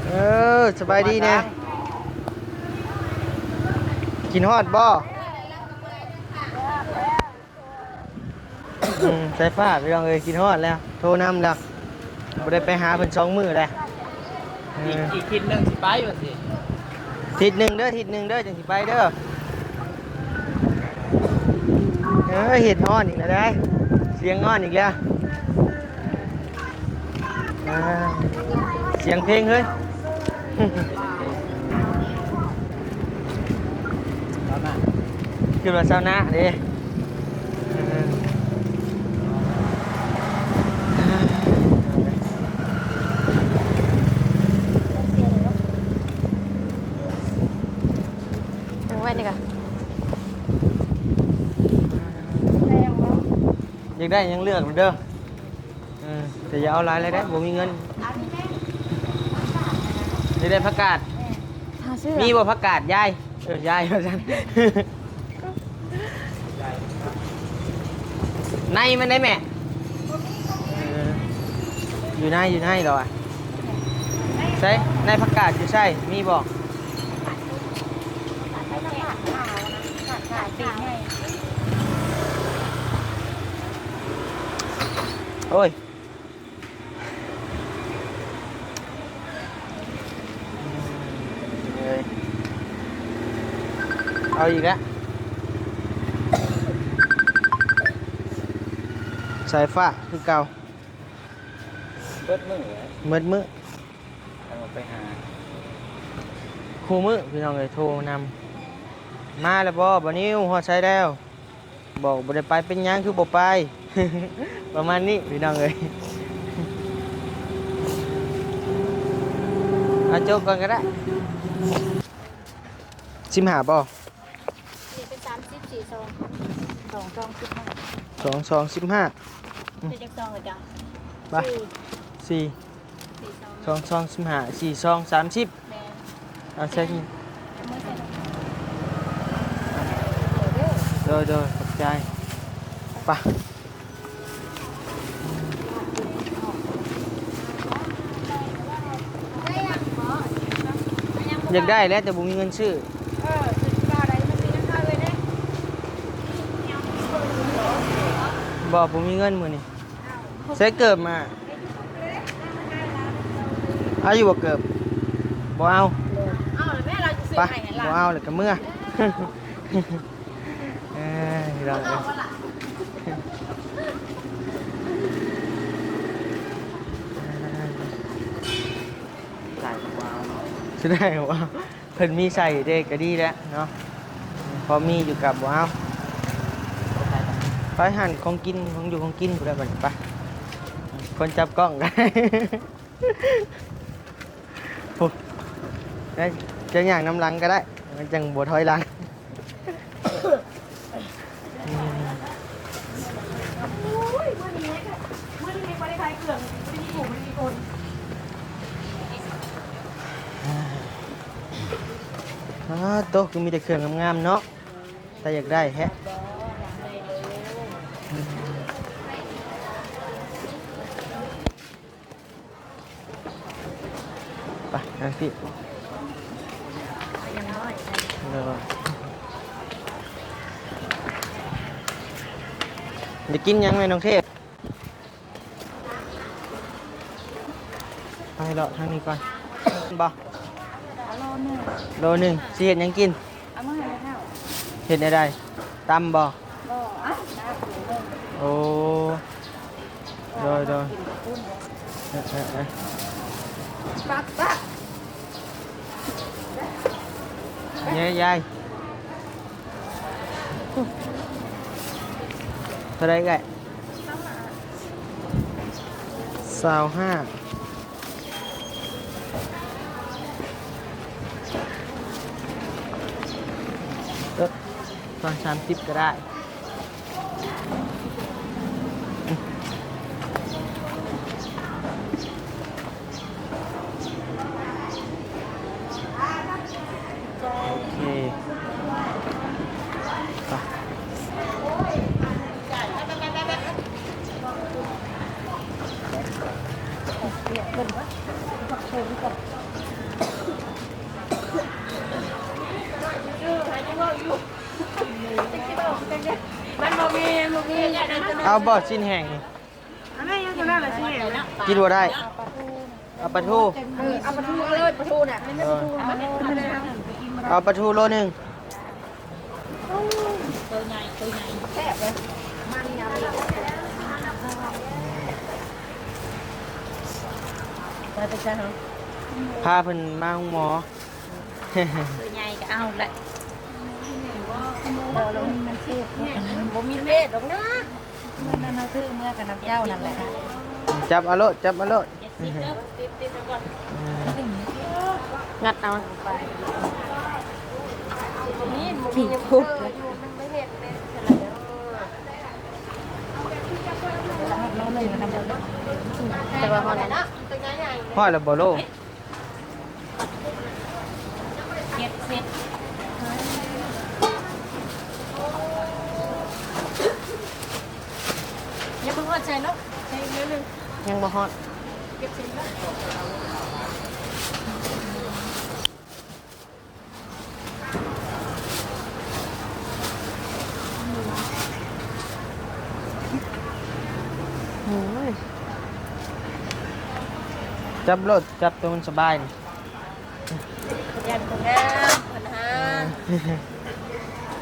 ເອີ ສະບາຍດີແດ່ ກິນຮອດບໍ່? ອືມ ສາຍຟ້າ ພີ່ນ້ອງເອີຍ ກິນຮອດແລ້ວ ໂທນຳແລ້ວ ບໍ່ໄດ້ໄປຫາເພິ່ນສອງມື້ແລ້ວ ເອີ ອີກທິດໜຶ່ງຊິໄປວ່າຊິ ທິດໜຶ່ງເດີ ທິດໜຶ່ງເດີ ຈັ່ງຊິໄປເດີ ເອີ ເຮັດຮ້ອນອີກແລ້ວໃດ໋ ສຽງຮ້ອນອີກແລ້ວ. ອ່າ ສຽງເພງເຮີ້ຍ ຄືວ່າຊາວນາເດ້ ເອີ ເອົາໄວ້ນີ້ກະ ຢາກໄດ້ຫຍັງເລືອກເດີ. ເອີ ແຕ່ຢ່າເອົາຫຼາຍເລີຍເດ້ ບໍ່ມີເງິນ. ນີ້ໄດ້ຜັກກາດ ຫາຊື້ ມີບໍ່ຜັກກາດຍາຍ? ເອີ ຍາຍວ່າຊັ້ນ ໃນມັນໄດ້ແມ່? ເອີ ຢູ່ໃນ ຢູ່ໃນດອກ ໃສ ໃນຜັກກາດຢູ່ໃສ ມີບໍ່? ຜັກກາດຂາວນະ ຜັກກາດຂາວ ປີກໃຫຍ່. ໂອ້ຍ ເອົາອີກແລ້ວ ສາຍຟ້າຄືເກົ່າ ເບິດມື້ແຫຼະ ເບິດມື້ ເອົາໄປຫາ ຄູ່ມື້ພີ່ນ້ອງເອີຍ ໂທນຳ ມາແລ້ວບໍ່ ບ່າວນິວ ຮອດໃສແລ້ວ? ບອກບໍ່ໄດ້ໄປ ເປັນຫຍັງຄືບໍ່ໄປ? ປະມານນີ້ພີ່ນ້ອງເອີຍ ເອົາໂຈະກ່ອນກໍໄດ້ ສິບຫ້າບໍ່? ນີ້ເປັນສາມສິບ ສີ່ຊອງ ສອງຊອງສິບຫ້າ ສອງຊອງສິບຫ້າ ເປັນຈັກຊອງລະຈະ? ໄປ ສີ່ ສີ່ ສອງຊອງສິບຫ້າ ສີ່ຊອງສາມສິບ ແມ່ນ ເອົາໃສ່ນີ້ ໂດຍ ໂດຍ ຂອບໃຈ ໄປ ຢາກໄດ້ແຫຼະ ແຕ່ບໍ່ມີເງິນຊື້ ບໍ່ ບໍ່ມີເງິນມື້ນີ້. ໃສ່ເກີບມາ ເອົາຢູ່ບໍ່ເກີບ? ບໍ່ເອົາ ເອົາແລ້ວແມ່ ລາວຊິຊື້ໃຫ້ຫຼານ ບໍ່ເອົາແລ້ວກໍເມືອ ເອີ ພີ່ນ້ອງເອີຍ ຊິໄດ້ບໍ່ເອົາ ເພິ່ນມີໃສ່ເດ້ກໍດີແລ້ວເນາະ ພໍມີຢູ່ກັບບໍ່ເອົາ ໄປຫັ້ນ ຂອງກິນ ຂອງຢູ່ຂອງກິນພຸ້ນແຫຼະບັດນີ້ ໄປ ຄົນຈັບກ້ອງ ພຸ້ນ ຈະ ຈະຍ່າງນຳຫຼັງກໍໄດ້ ມັນຈັ່ງບໍ່ຖອຍຫຼັງ. ອ້າໂຕ ຄືມີແຕ່ເຄື່ອງງາມໆເນາະ ຕາຢາກໄດ້ແທ້. ໄປທາງພີ້ ເດີ ຢາກກິນຫຍັງແມ່ນ້ອງເທບ? ໄປເລາະທາງນີ້ກ່ອນ ບໍ່? ເອົາໂລໜຶ່ງ ໂລໜຶ່ງ ຊິເຮັດຫຍັງກິນ? ເອົາມາໃຫ້ແມ່ເຖົ້າ ເຮັດແນວໃດ? ຕຳບໍ່? ບໍ່ ອ້າວ ໂອ້ ໂດຍ ໂດຍ ເອີ ເອີ ເອີ ປັກ ປັກ ເຍ້ ຍາຍ ເທົ່າໃດເອື້ອຍ? ຊາວຫ້າ ເອີ ຕອນສາມສິບກໍໄດ້. ໂອເຄ ໄປ ມັນບໍ່ມີ ບໍ່ມີ ເອົາບໍ່ ຊີ້ນແຫ້ງນີ້? ອັນນັ້ນຍັງເທົ່ານັ້ນລະ ຊີ້ນແຫ້ງນະ ກິນບໍ່ໄດ້ ເອົາປາທູ ເອີ ເອົາປາທູເລີຍ ປາທູນະ ເອີ ເອົາປາທູໂລໜຶ່ງ ໂຕໃຫຍ່ ໂຕໃຫຍ່ ແຊບເລີຍ ມັນຍຳ ໄປ ໄປໃສເຮົາ ພາເພິ່ນມາໂຮງໝໍ. ໂຕໃຫຍ່ກໍເອົາແຫຼະ ບໍ່ມີເລດດອກນະ ມື້ນັ້ນເຮົາຊື້ເມືອກັບນຳເຈົ້ານັ້ນແຫຼະ ຈັບເອົາໂລດ ຈັບເອົາໂລດ ເຈັດສິບເດີ ຕິດໆໄວ້ກ່ອນ ງັດເອົາ ນີ້ບໍ່ມີຫຍັງເປີດຢູ່ ມັນບໍ່ເຫັນເດ້ ແຕ່ວ່າຮອດແລ້ວ ຮອດແລ້ວບໍ່ໂລ? ເຈັດສິບ ຍັງບໍ່ຮອດໃສ່ເນາະ ໃສ່ອີກໜ້ອຍໜຶ່ງ ຍັງບໍ່ຮອດ ເຈັດສິບເນາະ ໂອ້ຍ. ຈັບໂລດ ຈັບໂຕມັນສະບາຍນີ້. ຢ້ານບໍ່ງາມ ເພິ່ນຫາ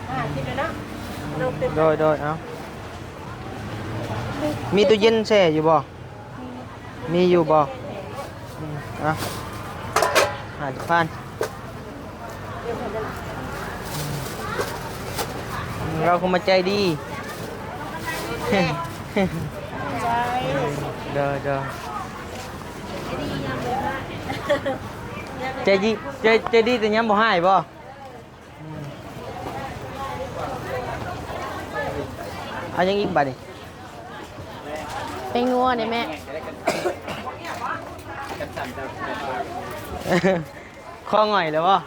ຫາກິນແລ້ວເນາະ. ໂດຍ ໂດຍ ເອົາ ມີຕູ້ເຢັນແຊ່ຢູ່ບໍ່? ມີຢູ່ບໍ່? ອືມ ເອົາ ຫ້າສິບພັນ. ອືມ ລາວຄົງມາໃຈດີ. ໃຈ ໂດຍ ໂດຍ. ໃຈດີ ໃຈ ໃຈດີແຕ່ຍາມບໍ່ຮ້າຍບໍ່? ອືມ ເອົາຫຍັງອີກບາດນີ້? ແປ້ງນົວນີ້ແມ່. ຄໍຫງອຍແລ້ວບໍ່?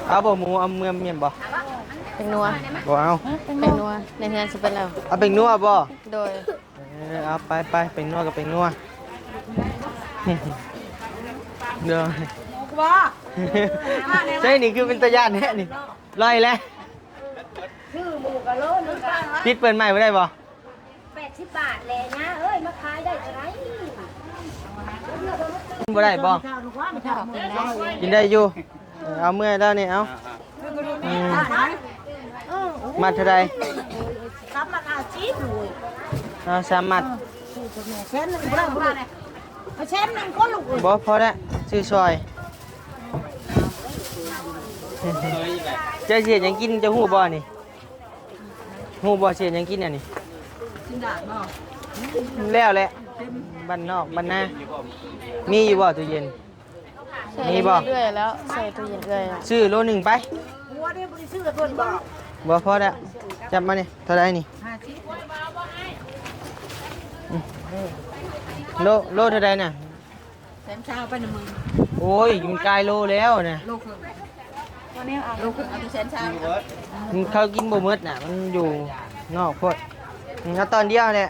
ເອົາບໍ່ໝູ ເອົາເມືອມຽນບໍ່? ແປ້ງນົວ ບໍ່ເອົາ. ແປ້ງນົວໃນເຮືອນຊິເບິດແລ້ວ. ເອົາແປ້ງນົວບໍ່? ໂດຍ. ເອີ ເອົາໄປ ໄປ ແປ້ງນົວກັບແປ້ງນົວ. ໂດຍ. ໃຊ່ ນີ້ຄືເປັນຕາຢ້ານແທ້ນີ້. ລອຍແລ້ວ. ຊື້ໝູກະໂລໜຶ່ງກະ ປິດເປີດໃໝ່ບໍ່ໄດ້ບໍ່? ແປດສິບບາດແຫຼະ ຍ່າເອີຍ ມາຂາຍໄດ້ເທົ່າໃດ? ກິນບໍ່ໄດ້ບໍ່? ກິນໄດ້ຢູ່. ເອີ ເອົາເມືອແລ້ວນີ້ ເອົາ. ອືມ ມັດເທົ່າໃດ? ສາມມັດຫ້າສິບ. ເອົາສາມມັດ. ເອີ ແສນໜຶ່ງບໍ່ໄດ້ບໍ່ລູກ? ເອົາແສນໜຶ່ງກໍລູກເອີຍ. ບໍ່ພໍແລ້ວ ຊື້ຊ່ອຍ. ເຈົ້າຊິເຮັດຫຍັງກິນ ເຈົ້າຮູ້ບໍ່ນີ້? ຮູ້ບໍ່ ຊິເຮັດຫຍັງກິນອັນນີ້? ຊີ້ນດາດບໍ່? ແລ້ວແຫຼະ ບ້ານນອກບ້ານນາ. ມີຢູ່ບໍ່ຕູ້ເຢັນ? ມີບໍ່? ໃສ່ເຮືອນເອື້ອຍແລ້ວ ໃສ່ຕູ້ເຢັນເອື້ອຍແລ້ວ. ຊື້ໂລໜຶ່ງໄປ. ບໍ່ພໍແລ້ວ. ຈັບມານີ້ ເທົ່າໃດນີ້? ຫ້າສິບ. ໂລ ໂລເທົ່າໃດນະ? ແສນຊາວໄປນະມຶງ. ໂອ້ຍ ມັນກາຍໂລແລ້ວນະ. ໂລເຄິ່ງ. ໂລເຄິ່ງ ເອົາແຕ່ແສນຊາວ. ມັນ ເຂົາກິນບໍ່ໝົດນະ ມັນຢູ່ນອກໂພດ. ອືມ ເອົາຕອນດຽວແຫຼະ.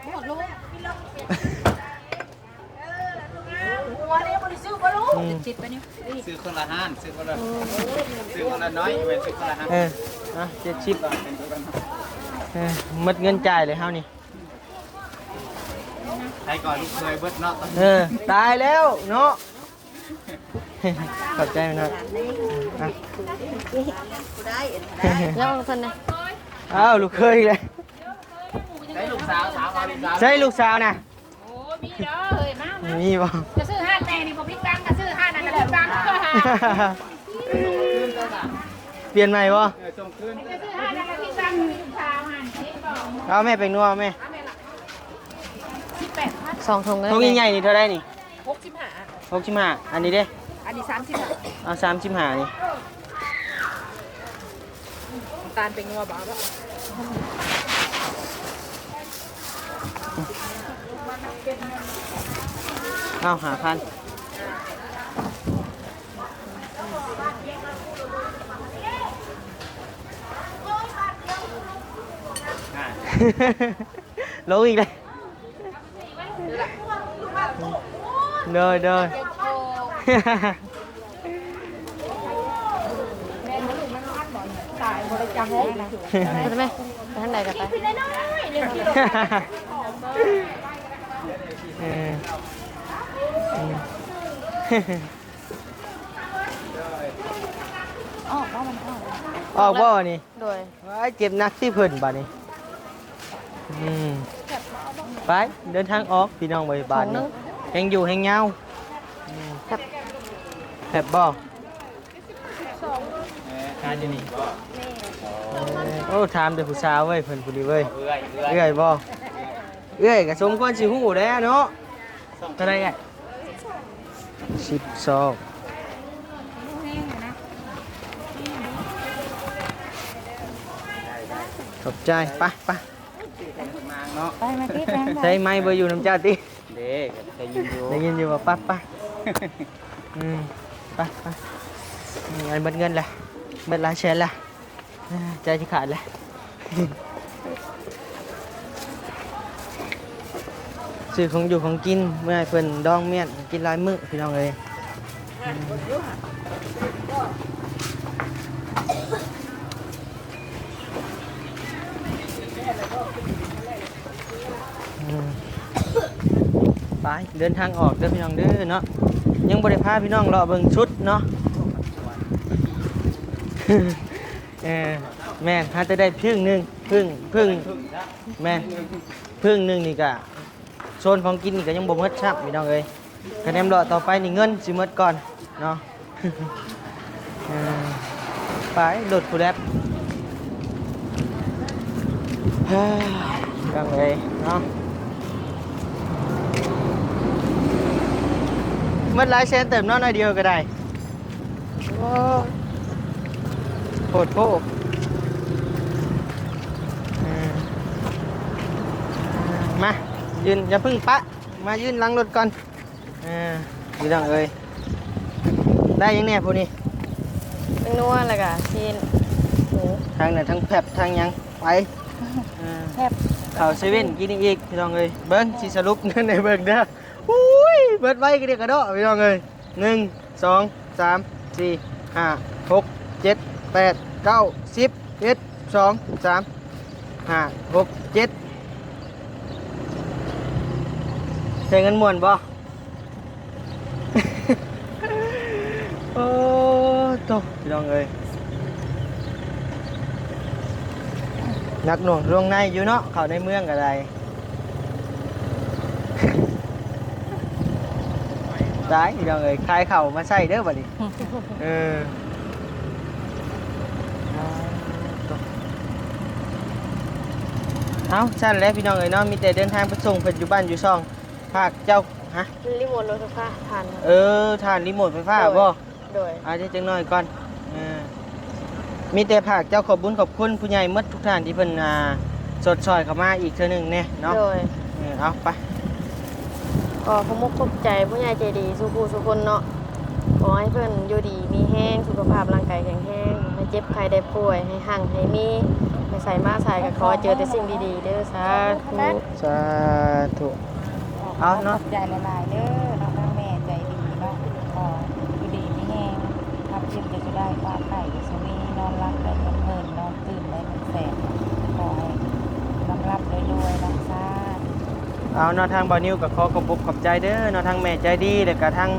ບໍ່ໂລ. ອືມ ຊື້ຄົນລະຫ້ານ ຊື້ຄົນລະ ຊື້ຄົນລະໜ້ອຍ ແມ່ນຊື້ຄົນລະຫ້ານ. ເອີ ເອົາ ເຈັດສິບ. ເອີ ໝົດເງິນຈ່າຍເລີຍເຮົານີ້. ໃຜກໍລູກເຂີຍເບິດເນາະ. ເອີ ຕາຍແລ້ວເນາະ. ຂອບໃຈເນາະ. ອ່ະ ຍັງຄົນນະ. ອ້າວ ລູກເຂີຍອີກແລ້ວ. ໃສ່ລູກສາວ ຖາມຫາລູກສາວ. ໃສ່ລູກສາວນະ. ໂອ້ ມີເດີເຮີຍ ມາ ມາ ມີບໍ່? ຈະຊື້ຮ້ານແມ່ນີ້ບໍ່ມີຕັງ ກະຊື້ຮ້ານນັ້ນແຫຼະ ມີຕັງ. ປ່ຽນໃໝ່ບໍ່? ເອີ ສົ່ງຄືນ. ຈະຊື້ຮ້ານນັ້ນກະມີຕັງ ມີລູກສາວຫັ້ນ ເຫັນບໍ່? ເອົາແມ່ ແປ້ງນົວແມ່. ເອົາແມ່ລະ ສິບແປດພັນ. ສອງຖົງກໍໄດ້. ຖົງໃຫຍ່ໆນີ້ເທົ່າໃດນີ້? ຫົກສິບຫ້າ. ຫົກສິບຫ້າ. ອັນນີ້ເດ້? ອັນນີ້ສາມສິບຫ້າ. ເອົາສາມສິບຫ້ານີ້. ນ້ຳຕານແປ້ງນົວບໍ່ເອົາບໍ່? ເອົາຫ້າພັນ. ລົງອີກແລ້ວ. ໂດຍ ໂດຍ. ໄປທາງໃດກໍໄປ. ເອີ ອອກບໍ່ ມັນອອກ ອອກບໍ່ນີ້? ໂດຍ. ວ້າຍ ເຈັບໜັກຕິເພິ່ນບາດນີ້. ອືມ ໄປ ເດີນທາງອອກ ພີ່ນ້ອງເອີຍ ບາດນີ້ ແຮງຢູ່ແຮງຍາວ. ອືມ ແຊບ ແຊບບໍ່? ເອີ ໂອ້ ຖາມແຕ່ຜູ້ສາວເວີຍ ເພິ່ນຜູ້ນີ້ເວີຍ. ເອື້ອຍ ເອື້ອຍ ເອື້ອຍບໍ່? ເອື້ອຍກໍສົມຄວນຊິຮູ້ແຫຼະເນາະ. ເທົ່າໃດເອື້ອຍ? ສິບສອງ. ຂອບໃຈ. ໄປ ໄປ ໄປ ມາຕິດນະ. ໃຊ້ໄມເບີຢູ່ນຳເຈົ້າຕິ? ເດ້ ໄດ້ຍິນຢູ່ ໄດ້ຍິນຢູ່ວ່າ ໄປ ໄປ. ອືມ ໄປ ໄປ. ອືມ ອັນເບິດເງິນລະ ເບິດຫຼາຍແສນລະ. ໃຈຊິຂາດແຫຼະ. ຊື້ຂອງຢູ່ຂອງກິນເມືອໃຫ້ເພິ່ນດອງມ້ຽນ ກິນຫຼາຍມື້ພີ່ນ້ອງເອີຍ. ອືມ ອືມ ໄປ ເດີນທາງອອກເດີພີ່ນ້ອງເດີເນາະ. ຍັງບໍ່ໄດ້ພາພີ່ນ້ອງເລາະເບິ່ງຊຸດເນາະ. ເອີ ແມ່ນ ຫາແຕ່ໄດ້ເພິ່ງໜຶ່ງ ເພິ່ງ ເພິ່ງ ແມ່ນ ເພິ່ງໜຶ່ງນີ້ກະ ໂຊນຂອງກິນນີ້ກະຍັງບໍ່ໝົດຊ້ຳພີ່ນ້ອງເອີຍ. ຄະແນນເລາະຕໍ່ໄປນີ້ເງິນຊິໝົດກ່ອນເນາະ. ເອີ ໄປລົດຜູ້ແລັບ ເອີ ພີ່ນ້ອງເອີຍເນາະ. ໝົດຫຼາຍແສນເຕີບເນາະ ໜ້ອຍດຽວກະໄດ້. ໂອ້ ໂພດໂພ. ເອີ ມາ ຢືນ ຢ່າເພິ່ງປະ ມາຢືນຫຼັງລົດກ່ອນ. ເອີ ພີ່ນ້ອງເອີຍ ໄດ້ຫຍັງແດ່ຜູ້ນີ້? ແປ້ງນົວ ແລ້ວກະຊີ້ນໝູ ທັງນັ້ນທັງແຟບທັງຫຍັງ ໄປ ເອີ ແຟບ ເຂົ້າເຊເວັນກິນອີກພີ່ນ້ອງເອີຍ. ເບິ່ງ ຊິສະຫຼຸບເງິນໃຫ້ເບິ່ງເດີ. ອຸ້ຍ ເບິດໄວກະເດກະເດາະພີ່ນ້ອງເອີຍ. ໜຶ່ງ ສອງ ສາມ ສີ່ ຫ້າ ຫົກ ເຈັດ ແປດ ເກົ້າ ສິບ ສິບເອັດ ສອງ ສາມ ຫ້າ ຫົກ ເຈັດ. ໃຊ້ເງິນມ່ວນບໍ່? ໂອ້ໂຕ ພີ່ນ້ອງເອີຍ ໜັກໜ່ວງຊ່ວງໃນຢູ່ເນາະ ເຂົ້າໃນເມືອງກະໄດ້. ຕາຍ ພີ່ນ້ອງເອີຍ ຂາຍເຂົ້າມາໃຊ້ເດີບັດນີ້. ເອີ ເອົາ ຊັ້ນແຫຼະພີ່ນ້ອງເອີຍເນາະ ມີແຕ່ເດີນທາງໄປສົ່ງເພິ່ນຢູ່ບ້ານຢູ່ຊ່ອງ. ພາກເຈົ້າ ຮະ? ຣີໂມດລົດໄຟຟ້າ ທ່ານ ເອີ ທ່ານຣີໂມດໄຟຟ້າບໍ່? ໂດຍ ອາ ດຽວຈັກໜ້ອຍກ່ອນ. ເອີ ມີແຕ່ພາກເຈົ້າຂອບບຸນຂອບຄຸນຜູ້ໃຫຍ່ໝົດທຸກທ່ານທີ່ເພິ່ນ ອ່າ ຊົດຊ່ອຍເຂົ້າມາອີກເທື່ອໜຶ່ງແດ່ເນາະ. ໂດຍ ເອີ ເອົາໄປ ຂໍຂອບອົກຂອບໃຈຜູ້ໃຫຍ່ໃຈດີສູ່ຜູ້ສູ່ຄົນເນາະ. ຂໍໃຫ້ເພິ່ນຢູ່ດີມີແຮງ ສຸຂະພາບຮ່າງກາຍແຂງແຮງ ໃຫ້ເຈັບໄຂ້ໄດ້ປ່ວຍ ໃຫ້ຮັ່ງໃຫ້ມີ ໃຫ້ໃສມາໃສກະຂໍເຈີແຕ່ສິ່ງດີໆເດີ. ສາທຸ ສາທຸ. ເອົາເນາະ ຂອບໃຈຫຼາຍໆເດີເນາະ ທາງແມ່ໃຈດີເນາະ ຂໍຢູ່ດີມີແຮງ ຄວາມເຈັບຢ່າໄດ້ ຄວາມໄຂ້ຢ່າໄດ້ມີ ນອນຫຼັບໄດ້ເງິນໝື່ນ ນອນຕື່ນໄດ້ເງິນແສນ ຂໍໃຫ້ລ່ຳໆລວຍໆເນາະ. ສາທຸ. ເອົາເນາະ ທາງບ່າວນິວກະຂໍຂອບອົກຂອບໃຈເດີເນາະ ທາງແມ່ໃຈດີ ແລະກະທາງ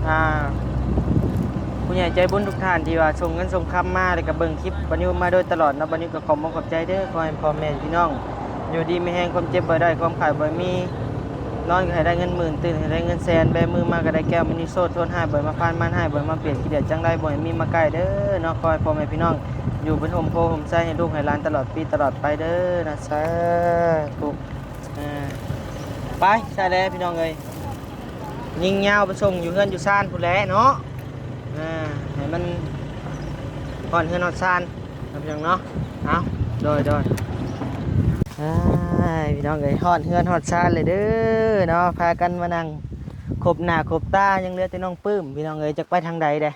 ອ່າ ຜູ້ໃຫຍ່ໃຈບຸນທຸກທ່ານທີ່ວ່າສົ່ງເງິນສົ່ງຄຳມາ ແລະກະເບິ່ງຄລິບບ່າວນິວມາໂດຍຕະຫຼອດເນາະ. ບ່າວນິວກະຂອບອົກຂອບໃຈເດີ ຂໍໃຫ້ພໍ່ແມ່ພີ່ນ້ອງ ຢູ່ດີມີແຮງ ຄວາມເຈັບບໍ່ໄດ້ ຄວາມໄຂ້ບໍ່ມີ ນອນກະໃຫ້ໄດ້ເງິນໝື່ນ ຕື່ນໃຫ້ໄດ້ເງິນແສນ ແບມືມາກະໄດ້ແກ້ວມະນີໂຊດ ໂທດຮ້າຍບໍ່ໃຫ້ມາຜ່ານ ມານຮ້າຍບໍ່ໃຫ້ມາບຽດ ຂີ້ດຽດຈັ່ງໃດບໍ່ໃຫ້ມີມາໃກ້ເດີເນາະ. ຂໍໃຫ້ພໍ່ແມ່ພີ່ນ້ອງ ຢູ່ເປັນຮົ່ມໂພຮົ່ມໄຊໃຫ້ລູກໃຫ້ຫຼານຕະຫຼອດປີຕະຫຼອດໄປເດີນະ. ສາທຸ. ເອີ ໄປ ໃຊ່ແລ້ວພີ່ນ້ອງເອີຍ ຍິງຍາວໄປສົ່ງຢູ່ເຮືອນຢູ່ຊານພຸ້ນແຫຼະເນາະ. ເອີ ໃຫ້ມັນຮອດເຮືອນຮອດຊານເນາະ ພີ່ນ້ອງເນາະ. ເອົາ ໂດຍ ໂດຍ ອ້າຍ ພີ່ນ້ອງເອີຍ ຮອດເຮືອນຮອດຊານເລີຍເດີເນາະ. ພາກັນມານັ່ງຄົບໜ້າຄົບຕາ ຍັງເຫຼືອແຕ່ນ້ອງປຶ້ມ ພີ່ນ້ອງເອີຍ ຈັກໄປທາງໃດເດ້.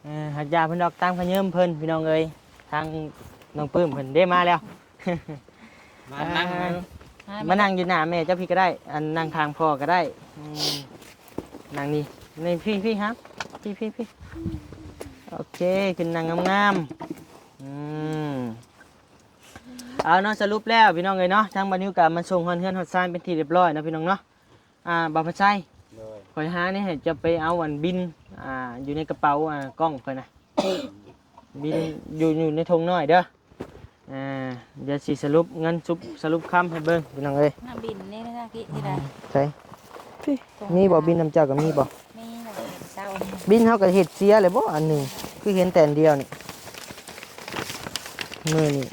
ເອີ ຫາກຢາເພິ່ນດອກ ຕາມຂະເຍີມເພິ່ນ ພີ່ນ້ອງເອີຍ. ທາງນ້ອງປຶ້ມເພິ່ນເດ້ ມາແລ້ວ ມານັ່ງ ອ່າ ມານັ່ງຢູ່ໜ້າແມ່ເຈົ້າພີ້ກະໄດ້ ອັນ ນັ່ງຂ້າງພໍ່ກະໄດ້. ອືມ ນັ່ງນີ້ ນີ້ ພີ້ ພີ້ ຮະ ພີ້ ພີ້ ພີ້. ໂອເຄ ຂຶ້ນນັ່ງງາມໆ. ອືມ ເອົາເນາະ ສະຫຼຸບແລ້ວພີ່ນ້ອງເອີຍເນາະ ທາງບ່າວນິວກະມາສົ່ງຮອດເຮືອນຮອດຊານເປັນທີ່ຮຽບຮ້ອຍເນາະ ພີ່ນ້ອງເນາະ. ອ່າ ບ່າວພັດໄຊ ໂດຍ ຂ້ອຍຫານີ້ໃຫ້ເຈົ້າໄປເອົາອັນບິນ ອ່າ ຢູ່ໃນກະເປົາ ອ່າ ກ້ອງຂ້ອຍນະ ບິນຢູ່ ຢູ່ໃນຖົງນ້ອຍເດີ. ອ່າ ດຽວຊິສະຫຼຸບເງິນ ສະຫຼຸບຄຳໃຫ້ເບິ່ງ ພີ່ນ້ອງເອີຍ. ມາບິນນີ້ນະ ທີ່ ທີ່ໃດ ໃສ? ມີບໍ່ ບິນນຳເຈົ້າກະມີບໍ່? ມີນະ ເຫັນເຊົ້າ ບິນເຮົາກະເຮັດເສຍແລ້ວບໍ່ ອັນໜຶ່ງ ຄືເຫັນແຕ່ອັນດຽວນີ້ ມື້ນີ້.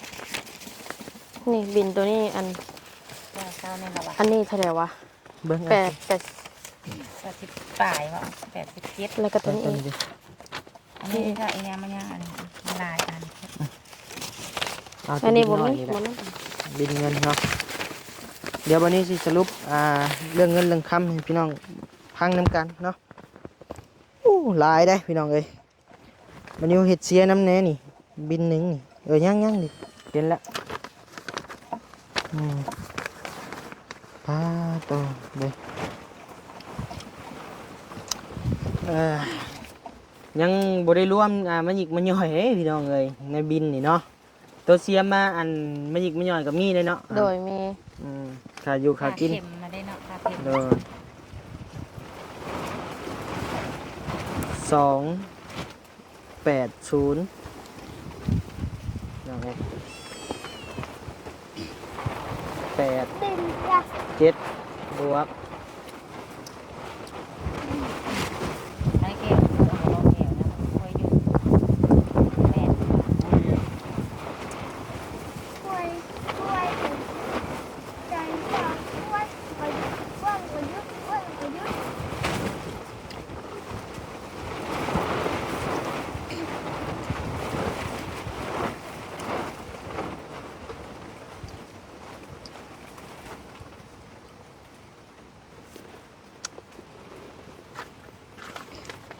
ນີ້ບິນໂຕນີ້ ອັນ ເຈົ້າ ເຈົ້ານີ້ລະວະ ອັນນີ້ເທົ່າໃດວະ? ເບິ່ງ ແປດ ແປດ ແປດສິບປາຍເບາະ ແປດສິບເຈັດ ແລ້ວກະໂຕນີ້ອີກ ອັນນີ້ກະອີຫຍັງມັນຍັງ ອັນນີ້ຫຼາຍອັນ ເອົາ ອັນນີ້ບໍ່ມີ ບໍ່ມີ ບິນເງິນເນາະ. ດຽວບາດນີ້ຊິສະຫຼຸບ ອ່າ ເລື່ອງເງິນເລື່ອງຄຳໃຫ້ພີ່ນ້ອງຟັງນຳກັນເນາະ. ໂອ້ ຫຼາຍເດ້ພີ່ນ້ອງເອີຍ. ມັນຢູ່ເຮັດເສຍນຳແດ່ນີ້ ບິນໜຶ່ງນີ້. ເອີ ຍັງໆນີ້ ເຫັນແລ້ວ. ອືມ ປາໂຕເດ້ ເອີ ຍັງບໍ່ໄດ້ລວມ ອ່າ ມາຍິກມາຍ່ອຍເດ້ພີ່ນ້ອງເອີຍ ໃນບິນນີ້ເນາະ. ໂຕເສຍມາ ອັນ ມາຍິກມາຍ່ອຍກະມີເດ້ເນາະ. ໂດຍ ມີ. ອືມ ຄ່າຢູ່ຄ່າກິນ ຄ່າເຂັມມາໄດ້ເນາະ ຄ່າເຂັມ ໂດຍ ສອງແປດສູນ ແປດເຈັດບວກ ໄດ້ແກ້ວ ເອົາແກ້ວນະ ຊ່ວຍຢູ່ ແມ່ນ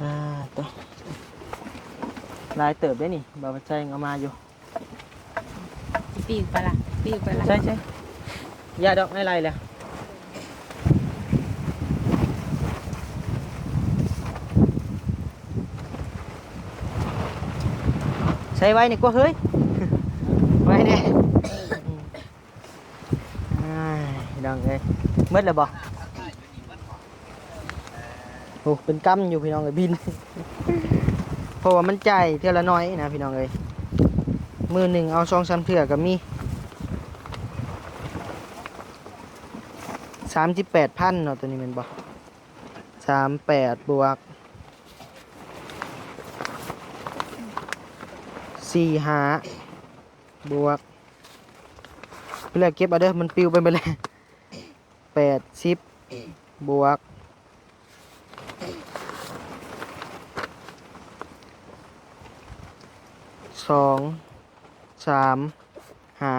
ອ່າ ໂຕ ຫຼາຍເຕີບເດ້ນີ້ ບ່າວໄຊເອົາມາຢູ່ ຊິປິວໄປລະ ປິວໄປລະ ໃຊ່ໆ ຢ່າດອກ ໄລ່ໆ ແລ້ວ ໃຊ້ໄວ້ນີ້ກວ່າເຮີ້ຍ ໄວ້ແດ່. ອ້າຍ ພີ່ນ້ອງເອີຍ ໝົດແລ້ວບໍ່? ໂອ້ ເປັນກຳຢູ່ພີ່ນ້ອງເອີຍ ບິນ ເພາະວ່າມັນຈ່າຍເທື່ອລະໜ້ອຍນະພີ່ນ້ອງເອີຍ ມື້ໜຶ່ງເອົາສອງສາມເທື່ອກໍມີ ສາມສິບແປດພັນເນາະ ໂຕນີ້ແມ່ນບໍ່? ສາມແປດບວກ ສີ່ຫ້າ ບວກ ເວລາເກັບເອົາເດີ ມັນປິວໄປໝົດແລ້ວ ແປດສິບບວກ ສອງ ສາມ ຫ້າ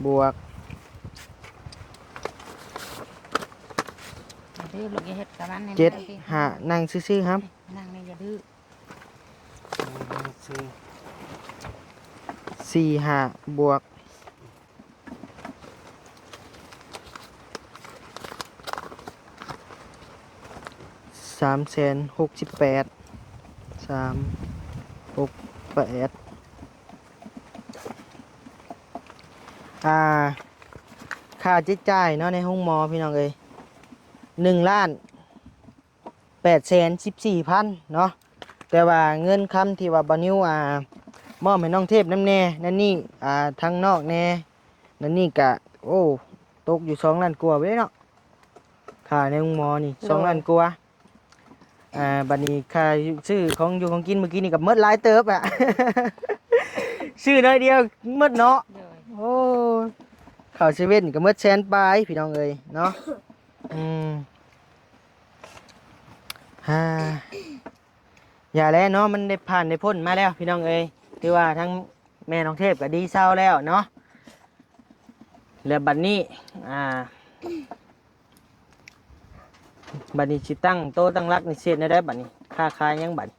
ບວກ ຢ່າດື້ລູກ ຢ່າເຮັດກັບມັນ ເຈັດ ຫ້າ ນັ່ງຊື່ໆ ຫຳ ນັ່ງນີ້ ຢ່າດື້ ສີ່ ຫ້າ ບວກ ສາມແສນຫົກສິບແປດ ສາມ ຫົກ ແປດ ອ່າ ຄ່າໃຊ້ຈ່າຍເນາະ ໃນໂຮງໝໍ ພີ່ນ້ອງເອີຍ ໜຶ່ງລ້ານ ແປດແສນສິບສີ່ພັນເນາະ ແຕ່ວ່າເງິນຄຳທີ່ວ່າບ່າວນິວ ອ່າ ມອບໃຫ້ນ້ອງເທບນຳແດ່ ນັ້ນນີ້ ອ່າ ທາງນອກແດ່ ນັ້ນນີ້ກະ ໂອ້ ຕົກຢູ່ສອງລ້ານກວ່າເດ້ເນາະ ຄ່າໃນໂຮງໝໍນີ້ ໂດຍ ສອງລ້ານກວ່າ ອ່າ ບັດນີ້ຄ່າຊື້ຂອງຢູ່ຂອງກິນມື້ກີ້ນີ້ກໍໝົດຫຼາຍເຕີບອະ ຊື້ໜ້ອຍດຽວໝົດເນາະ ໂດຍ ໂອ້ ເຂົ້າເຊເວັ່ນກໍໝົດແສນປາຍ ພີ່ນ້ອງເອີຍເນາະ ອືມ ອ່າ ຢ່າແລເນາະ ມັນໄດ້ຜ່ານໄດ້ພົ້ນມາແລ້ວ ພີ່ນ້ອງເອີຍ ຖືວ່າທາງແມ່ນ້ອງເທບກໍດີເຊົາແລ້ວເນາະ ແລ້ວບັດນີ້ ອ່າ ບັດນີ້ຊິຕັ້ງໂຕຕັ້ງຫຼັກນີ້ ຊິເຮັດແນວໃດບັດນີ້ ຄ້າຂາຍຫຍັງບັດນີ້?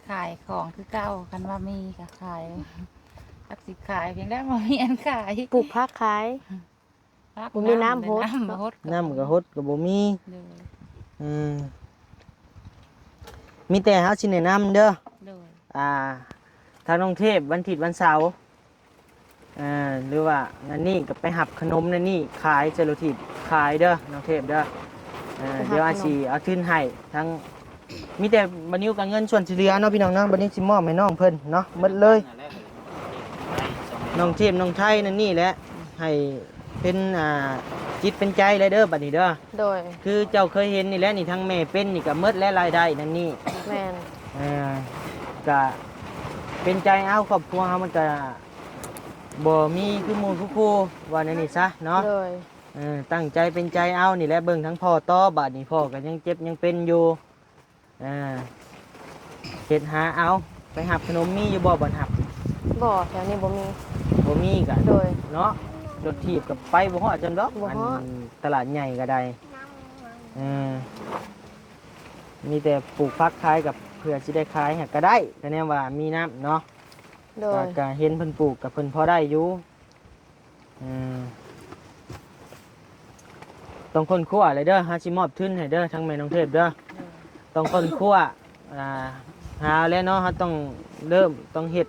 ຂາຍຂອງຄືເກົ່າ ຄັນວ່າມີກໍຂາຍ ຈັກຊິຂາຍ ພຽງແຕ່ບໍ່ມີອັນຂາຍ ປູກຜັກຂາຍ ຜັກ ບໍ່ມີນ້ຳຫົດ ນ້ຳບໍ່ຫົດ ນ້ຳກໍຫົດກໍບໍ່ມີ ໂດຍ ອືມ ມີແຕ່ເຮົາຊິແນະນຳເດີ ໂດຍ ອ່າ ທາງນ້ອງເທບວັນທິດວັນເສົາ ເອີ ຫຼືວ່າອັນນີ້ກໍໄປຮັບຂະໜົມໃນນີ້ຂາຍ ໃສ່ລົດຖີບຂາຍເດີ ນ້ອງເທບເດີ ເອີ ໄປຮັບຂະໜົມ ດຽວອາຊິເອົາທຶນໃຫ້ທັງ ມີແຕ່ບ່າວນິວກັບເງິນສ່ວນທີ່ເຫຼືອເນາະ ພີ່ນ້ອງເນາະ ບ່າວນິວຊິມອບໃຫ້ນ້ອງເພິ່ນເນາະ ໝົດເລີຍ ນ້ອງເທບ ນ້ອງໄທ ນັ້ນນີ້ແຫຼະ ໃຫ້ເປັນ ອ່າ ຈິດເປັນໃຈເລີຍເດີ ບັດນີ້ເດີ ໂດຍ ຄືເຈົ້າເຄີຍເຫັນນີ້ແຫຼະ ນີ້ທັງແມ່ເປັນນີ້ກໍໝົດແລ້ວລາຍໄດ້ນັ້ນນີ້ ແມ່ນ ເອີ ກະເປັນໃຈເອົາ ຄອບຄົວເຮົາມັນກະບໍ່ມີຄືໝູ່ຄືຄູ່ ວ່າແນວນີ້ຊະເນາະ ໂດຍ ເອີ ຕັ້ງໃຈເປັນໃຈເອົານີ້ແຫຼະ ເບິ່ງທາງພໍ່ຕໍ່ ບາດນີ້ພໍ່ກໍຍັງເຈັບຍັງເປັນຢູ່ ເອີ ເຮັດຫາເອົາ ໄປຮັບຂະໜົມ ມີຢູ່ບໍ່ບ່ອນຮັບ? ບໍ່ ແຖວນີ້ບໍ່ມີ ບໍ່ມີກະ ໂດຍ ເນາະ ລົດຖີບກໍໄປບໍ່ຮອດຊັ້ນດອກ ບໍ່ຮອດ ອັນຕະຫຼາດໃຫຍ່ກໍໄດ້ ເອີ ມີແຕ່ປູກຜັກຂາຍ ກໍເພື່ອຊິໄດ້ຂາຍໃຫ້ກໍໄດ້ ກໍແນວວ່າມີນ້ຳເນາະ ໂດຍ ກໍ ກໍເຫັນເພິ່ນປູກ ກໍເພິ່ນພໍໄດ້ຢູ່ ເອີ ຕ້ອງຄົ້ນຄວ້າເລີຍເດີ ເຮົາຊິມອບທຶນໃຫ້ເດີ ທາງແມ່ນ້ອງເທບເດີ ຕ້ອງຄົ້ນຄວ້າ ອ່າ ຫາແລ້ວເນາະ ເຮົາຕ້ອງເລີ່ມ ຕ້ອງເຮັດ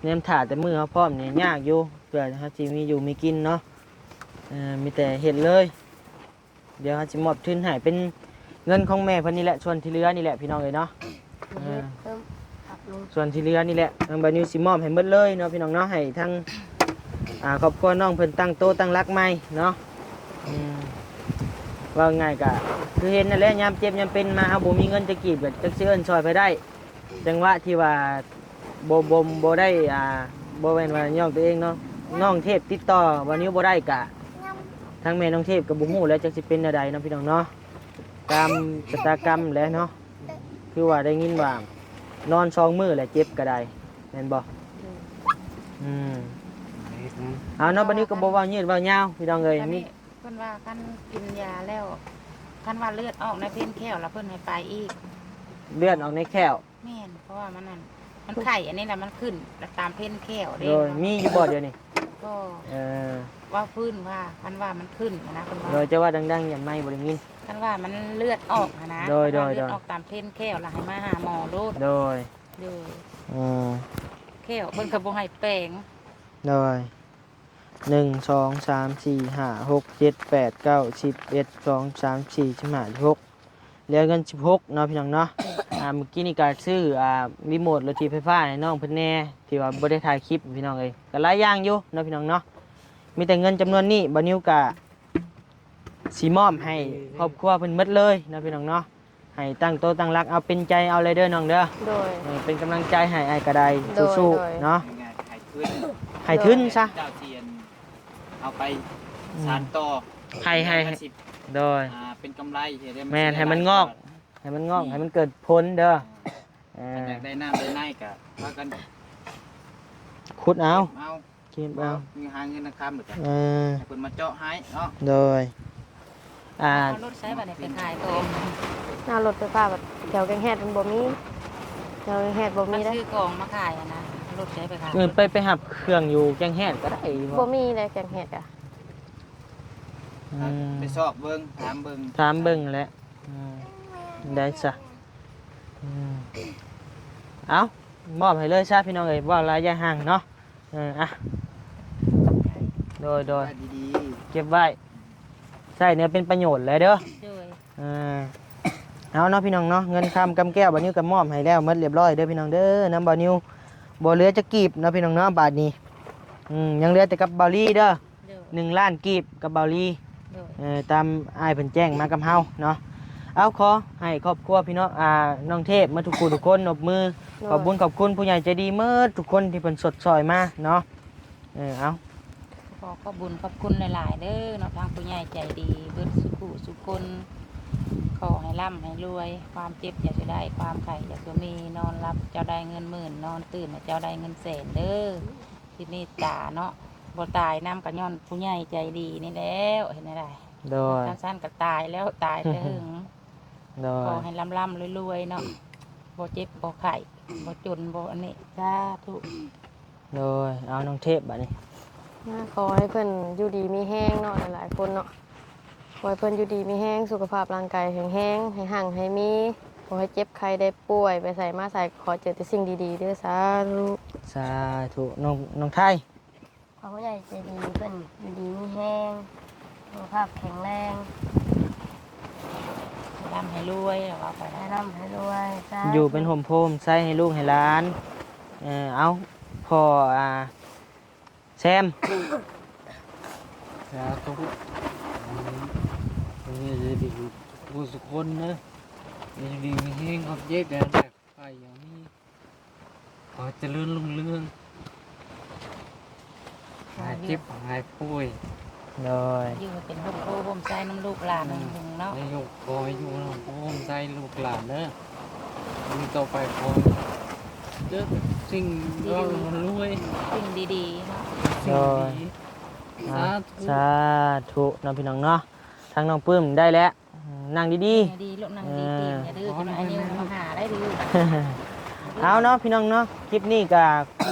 ແນມຖ້າແຕ່ມື້ເຮົາພ້ອມນີ້ຍາກຢູ່ ເພື່ອເຮົາຊິມີຢູ່ມີກິນເນາະ ເອີ ມີແຕ່ເຮັດເລີຍ. ດຽວເຮົາຊິມອບທຶນໃຫ້ເປັນເງິນຂອງແມ່ເພິ່ນນີ້ແຫຼະ ສ່ວນທີ່ເຫຼືອນີ້ແຫຼະ ພີ່ນ້ອງເອີຍເນາະ. ເອີ ເຮັດເພີ່ມປັບປຸງ ສ່ວນທີ່ເຫຼືອນີ້ແຫຼະ ທາງບ່າວນິວຊິມອບໃຫ້ໝົດເລີຍເນາະ ພີ່ນ້ອງເນາະ. ໃຫ້ທາງ ອ່າ ຄອບຄົວນ້ອງເພິ່ນຕັ້ງໂຕຕັ້ງຫຼັກໃໝ່ເນາະ. ອືມ ເວົ້າງ່າຍກະຄືເຫັນນັ້ນແຫຼະ ຍາມເຈັບຍາມເປັນມາ ເຮົາບໍ່ມີເງິນຈັກກີບ ກະຈັກຊິເອີ້ນຊ່ອຍໃຜໄດ້. ຈັງຫວະທີ່ວ່າບໍ່ ບໍ່ ບໍ່ໄດ້ ອ່າ ບໍ່ແມ່ນວ່າຍ້ອງຕົວເອງເນາະ, ນ້ອງເທບຕິດຕໍ່ບ່າວນິວບໍ່ໄດ້ ກະທາງແມ່ນ້ອງເທບກະບໍ່ຮູ້ແຫຼະ ຈັກຊິເປັນແນວໃດເນາະ ພີ່ນ້ອງເນາະ. ຕາມຊະຕາກຳແຫຼະເນາະ. ຄືວ່າໄດ້ຍິນວ່ານອນສອງມື້ແຫຼະ ເຈັບກະໄດ້ ແມ່ນບໍ່? ອືມ ເອົາເນາະ ບັດນີ້ກະບໍ່ເວົ້າຍືດເວົ້າຍາວ ພີ່ນ້ອງເອີຍ. ເພິ່ນວ່າຄັນກິນຢາແລ້ວ ຄັນວ່າເລືອດອອກໃນເພັນແຂ້ວລະ ເພິ່ນໃຫ້ໄປອີກ. ເລືອດອອກໃນແຂ້ວ? ແມ່ນ ເພາະວ່າມັນນັ້ນ ມັນໄຂ້ອັນນີ້ລະ ມັນຂຶ້ນຕາມເພັນແຂ້ວເດ້. ໂດຍ ມີຢູ່ບໍ່ດຽວນີ້? ກໍ ເອີ ເວົ້າພື້ນວ່າ ຄັນວ່າມັນຂຶ້ນນະ ເພິ່ນວ່າ. ໂດຍ ຈະເວົ້າດັງໆ ຢ້ານໄມບໍ່ໄດ້ຍິນ. ຄັນວ່າມັນເລືອດອອກຫັ້ນນະ. ໂດຍ ຄັນວ່າເລືອດອອກຕາມເພັນແຂ້ວລະ ໃຫ້ມາຫາໝໍໂລດ. ໂດຍ ໂດຍ ອືມ ແຂ້ວເພິ່ນກະບໍ່ໃຫ້ແປງ. ໂດຍ ໜຶ່ງ ສອງ ສາມ ສີ່ ຫ້າ ຫົກ ເຈັດ ແປດ ເກົ້າ ສິບ ສິບເອັດ ສິບສອງ ສິບສາມ ສິບສີ່ ສິບຫ້າ ສິບຫົກ ເຫຼືອເງິນສິບຫົກເນາະ ພີ່ນ້ອງເນາະ. ອ່າ ມື້ກີ້ນີ້ກະຊື້ ອ່າ ຣີໂມດລົດຖີບໄຟຟ້າໃຫ້ນ້ອງເພິ່ນແດ່ ທີ່ວ່າບໍ່ໄດ້ຖ່າຍຄລິບ ພີ່ນ້ອງເອີຍ. ກະຫຼາຍຢ່າງຢູ່ເນາະ ພີ່ນ້ອງເນາະ. ມີແຕ່ເງິນຈຳນວນນີ້ ບ່າວນິວກະຊິມອບໃຫ້ຄອບຄົວເພິ່ນໝົດເລີຍເນາະ ພີ່ນ້ອງເນາະ. ໃຫ້ຕັ້ງໂຕຕັ້ງຫຼັກ ເອົາເປັນໃຈເອົາເລີຍເດີນ້ອງເດີ. ໂດຍ ເອີ ເປັນກຳລັງໃຈໃຫ້ອ້າຍກະໄດ້ ໂດຍ ສູ້ ໂດຍ ເນາະ. ໃຫ້ທຶນ ໃຫ້ທຶນຊະ ເຈົ້າຊິເອົາໄປ ອືມ ສານຕໍ່ ໃຫ້ ໃຫ້ ມັນຊິ ໂດຍ ອ່າ ເປັນກຳໄລ. ແມ່ນ ໃຫ້ມັນງອກ ໃຫ້ມັນງອກ ອືມ ໃຫ້ມັນເກີດຜົນເດີ. ອ່າ ຄັນຢາກໄດ້ນ້ຳໄດ້ໃນກະພາກັນຂຸດເອົາ ເກັບເອົາ ເກັບເອົາ ມີຫາເງິນນຳຄຳ ເອີ ໃຫ້ເພິ່ນມາເຈາະໃຫ້ເນາະ. ໂດຍ ອ່າ ເອົາລົດໃສບັດນີ້ໄປຂາຍຂອງ? ເອົາລົດໄຟຟ້າບັດແຖວແກ້ງແຮດມັນບໍ່ມີ ແຖວແກ້ງແຮດບໍ່ມີເດ້. ຊື້ຂອງມາຂາຍຫັ້ນນະ ເອົາລົດໃສໄປຂາຍ? ເອີ ໄປ ໄປຮັບເຄື່ອງຢູ່ແກ້ງແຮດກະໄດ້. ບໍ່ມີເດ້ແກ້ງແຮດກະ ອືມ ໄປຊອກເບິ່ງ ຖາມເບິ່ງ ຖາມເບິ່ງແຫຼະ. ອືມ ໄດ້ຊະ. ອືມ ເອົາ ມອບໃຫ້ເລີຍຊະ ພີ່ນ້ອງເອີຍ ເວົ້າຫຼາຍຢ່າຫ່າງເນາະ. ເອີ ອ່ະ ໂດຍ ໂດຍ ເກັບໄວ້ ໃຊ້ແນວເປັນປະໂຫຍດແຫຼະເດີ. ໂດຍ ເອີ ເອົາເນາະ ພີ່ນ້ອງເນາະ. ເງິນຄຳກຳແກ້ວບ່າວນິວກະມອບໃຫ້ແລ້ວໝົດລຽບຮ້ອຍເດີ ພີ່ນ້ອງເດີ ນຳບ່າວນິວ. ບໍ່ເຫຼືອຈັກກີບເນາະ ພີ່ນ້ອງເນາະ ບາດນີ້. ອືມ ຍັງເຫຼືອແຕ່ກັບບ່າວລີເດີ. ໂດຍ ໜຶ່ງລ້ານກີບກັບບ່າວລີ. ໂດຍ ເອີ ຕາມອ້າຍເພິ່ນແຈ້ງມາກັບເຮົາເນາະ. ເອົາ ຂໍໃຫ້ຄອບຄົວພີ່ນ້ອງ ອ່າ ນ້ອງເທບໝົດທຸກຜູ້ທຸກຄົນ ນົບມື ໂດຍ ຂອບບຸນຂອບຄຸນຜູ້ໃຫຍ່ໃຈດີໝົດທຸກຄົນທີ່ເພິ່ນຊົດຊ່ອຍມາເນາະ. ເອີ ເອົາ ຂໍຂອບບຸນຂອບຄຸນຫຼາຍໆເດີເນາະ ທາງຜູ້ໃຫຍ່ໃຈດີເບິດສູ່ຜູ້ສູ່ຄົນ. ຂໍໃຫ້ລ່ຳໃຫ້ລວຍ ຄວາມເຈັບຢ່າສູ່ໄດ້ ຄວາມໄຂ້ຢ່າສູ່ມີ ນອນຫຼັບເຈົ້າໄດ້ເງິນໝື່ນ ນອນຕື່ນໃຫ້ເຈົ້າໄດ້ເງິນແສນເດີ. ທີ່ເມດຕາເນາະ ບໍ່ຕາຍນຳກະຍ້ອນຜູ້ໃຫຍ່ໃຈດີນີ້ແຫຼະ ເຮັດແນວໃດ. ໂດຍ ຄັນຊັ້ນກະຕາຍແລ້ວ ຕາຍແຕ່ເຫິງ. ໂດຍ ຂໍໃຫ້ລ່ຳໆລວຍໆເນາະ ບໍ່ເຈັບບໍ່ໄຂ້ ບໍ່ຈົນບໍ່ອັນນີ້ ສາທຸ. ໂດຍ ເອົາ ນ້ອງເທບບາດນີ້ ມາ ຂໍໃຫ້ເພິ່ນຢູ່ດີມີແຮງເນາະ ຫຼາຍໆຄົນເນາະ. ຂໍໃຫ້ເພິ່ນຢູ່ດີມີແຮງ ສຸຂະພາບຮ່າງກາຍແຂງແຮງ ໃຫ້ຮັ່ງໃຫ້ມີ ບໍ່ໃຫ້ເຈັບໄຂ້ໄດ້ປ່ວຍ ໄປໃສມາໃສ ຂໍເຈີແຕ່ສິ່ງດີໆເດີ ສາທຸ ສາທຸ. ນ້ອງ ນ້ອງໄທ ຂໍໃຫ້ຜູ້ໃຫຍ່ໃຈດີເພິ່ນຢູ່ດີມີແຮງ ສຸຂະພາບແຂງແຮງ ໃຫ້ລ່ຳໃຫ້ລວຍ ເວົ້າໄປ ໃຫ້ລ່ຳໃຫ້ລວຍ ສາທຸ ຢູ່ເປັນຮົ່ມໂພຮົ່ມໄຊໃຫ້ລູກໃຫ້ຫຼານ. ເອີ ເອົາ ພໍ່ ອ່າ ແຊມ ສາທຸ. ອືມ ໃຫ້ຢູ່ດີທຸກຄົນເດີ ຢູ່ດີມີແຮງ ຄວາມເຈັບຢ່າໄດ້ ໄຂ້ຢ່າມີ ຂໍໃຫ້ຈະເລີນຮຸ່ງເຮືອງ ຫາຍເຈັບຫາຍປ່ວຍ. ໂດຍ ຢູ່ໃຫ້ເປັນຮົ່ມໂພຮົ່ມໄຊນຳລູກຫຼານ ອືມ ເນາະ ໃຫ້ຢູ່ ຂໍໃຫ້ຢູ່ຮ່ວມໂພຮ່ວມໄຊລູກຫຼານເດີ. ມື້ຕໍ່ໄປຂໍໃຫ້ເຈີແຕ່ສິ່ງດີໆ ຮ່ຳລວຍ ສິ່ງດີໆເນາະ ສິ່ງດີ. ໂດຍ ສາທຸ ສາທຸເນາະ ພີ່ນ້ອງເນາະ. ທາງນ້ອງປຶ້ມໄດ້ແລ້ວ ນັ່ງດີໆ ດີລູກ ນັ່ງດີໆ ເອີ ຢ່າດື້ ເອີ ຈະມາອັນນີ້ມາຫາໄດ້ດີ. ເອົາເນາະ ພີ່ນ້ອງເນາະ ຄລິບນີ້ກະ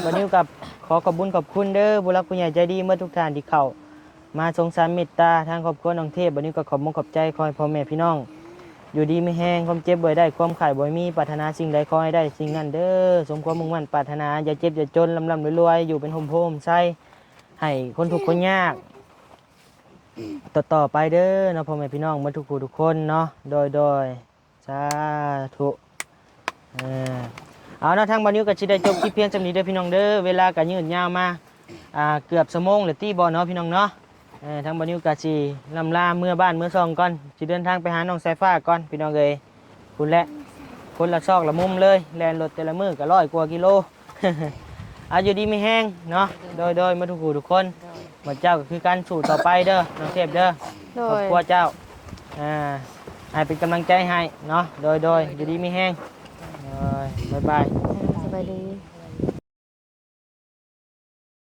ບ່າວນິວກະຂໍຂອບບຸນຂອບຄຸນເດີ ຜູ້ຫຼັກຜູ້ໃຫຍ່ໃຈດີໝົດທຸກທ່ານທີ່ເຂົ້າມາສົງສານເມດຕາທາງຄອບຄົວນ້ອງເທບ. ບ່າວນິວກະຂອບມຸກຂອບໃຈ ຂໍໃຫ້ພໍ່ແມ່ພີ່ນ້ອງຢູ່ດີມີແຮງ ຄວາມເຈັບບໍ່ໃຫ້ໄດ້ ຄວາມໄຂ້ບໍ່ໃຫ້ມີ ປາດຖະໜາສິ່ງໃດຂໍໃຫ້ໄດ້ສິ່ງນັ້ນເດີ ສົມຄວາມມຸ່ງໝັ້ນປາດຖະໜາ ຢ່າເຈັບຢ່າຈົນ ລ່ຳໆລວຍໆ ຢູ່ເປັນຮົ່ມໂພຮົ່ມໄຊໃຫ້ຄົນທຸກຄົນຍາກ. ຕໍ່ໆໄປເດີເນາະ ພໍ່ແມ່ພີ່ນ້ອງໝົດທຸກຜູ້ທຸກຄົນເນາະ. ໂດຍ ໂດຍ ສາທຸ. ເອີ ເອົາເນາະ ທາງບ່າວນິວກໍຊິໄດ້ຈົບຄລິບພຽງສ່ຳນີ້ເດີພີ່ນ້ອງເດີ. ເວລາກໍຍືດຍາວມາ ອ່າ ເກືອບຊົ່ວໂມງແລ້ວຕິບໍ່ເນາະ ພີ່ນ້ອງເນາະ. ເອີ ທາງບ່າວນິວກໍຊິລ່ຳລາເມືອບ້ານເມືອຊ່ອງກ່ອນ ຊິເດີນທາງໄປຫານ້ອງສາຍຟ້າກ່ອນ ພີ່ນ້ອງເອີຍ. ພຸ້ນແຫຼະ ຄົນລະຊອກລະມຸມເລີຍ ແລ່ນລົດແຕ່ລະມື້ກໍຮ້ອຍກວ່າກິໂລ. ເອົາ ຢູ່ດີມີແຮງເນາະ. ໂດຍ ໂດຍ ໝົດທຸກຜູ້ທຸກຄົນ. ໂດຍ ໝົດເຈົ້າກໍຄືກັນ ສູ້ຕໍ່ໄປເດີ ນ້ອງເທບເດີ. ໂດຍ ຄອບຄົວເຈົ້າ ອ່າ ອ້າຍເປັນກຳລັງໃຈໃຫ້ເນາະ. ໂດຍ ໂດຍ ຢູ່ດີມີແຮງ. ໂດຍ ບາຍບາຍ. ສະບາຍດີ.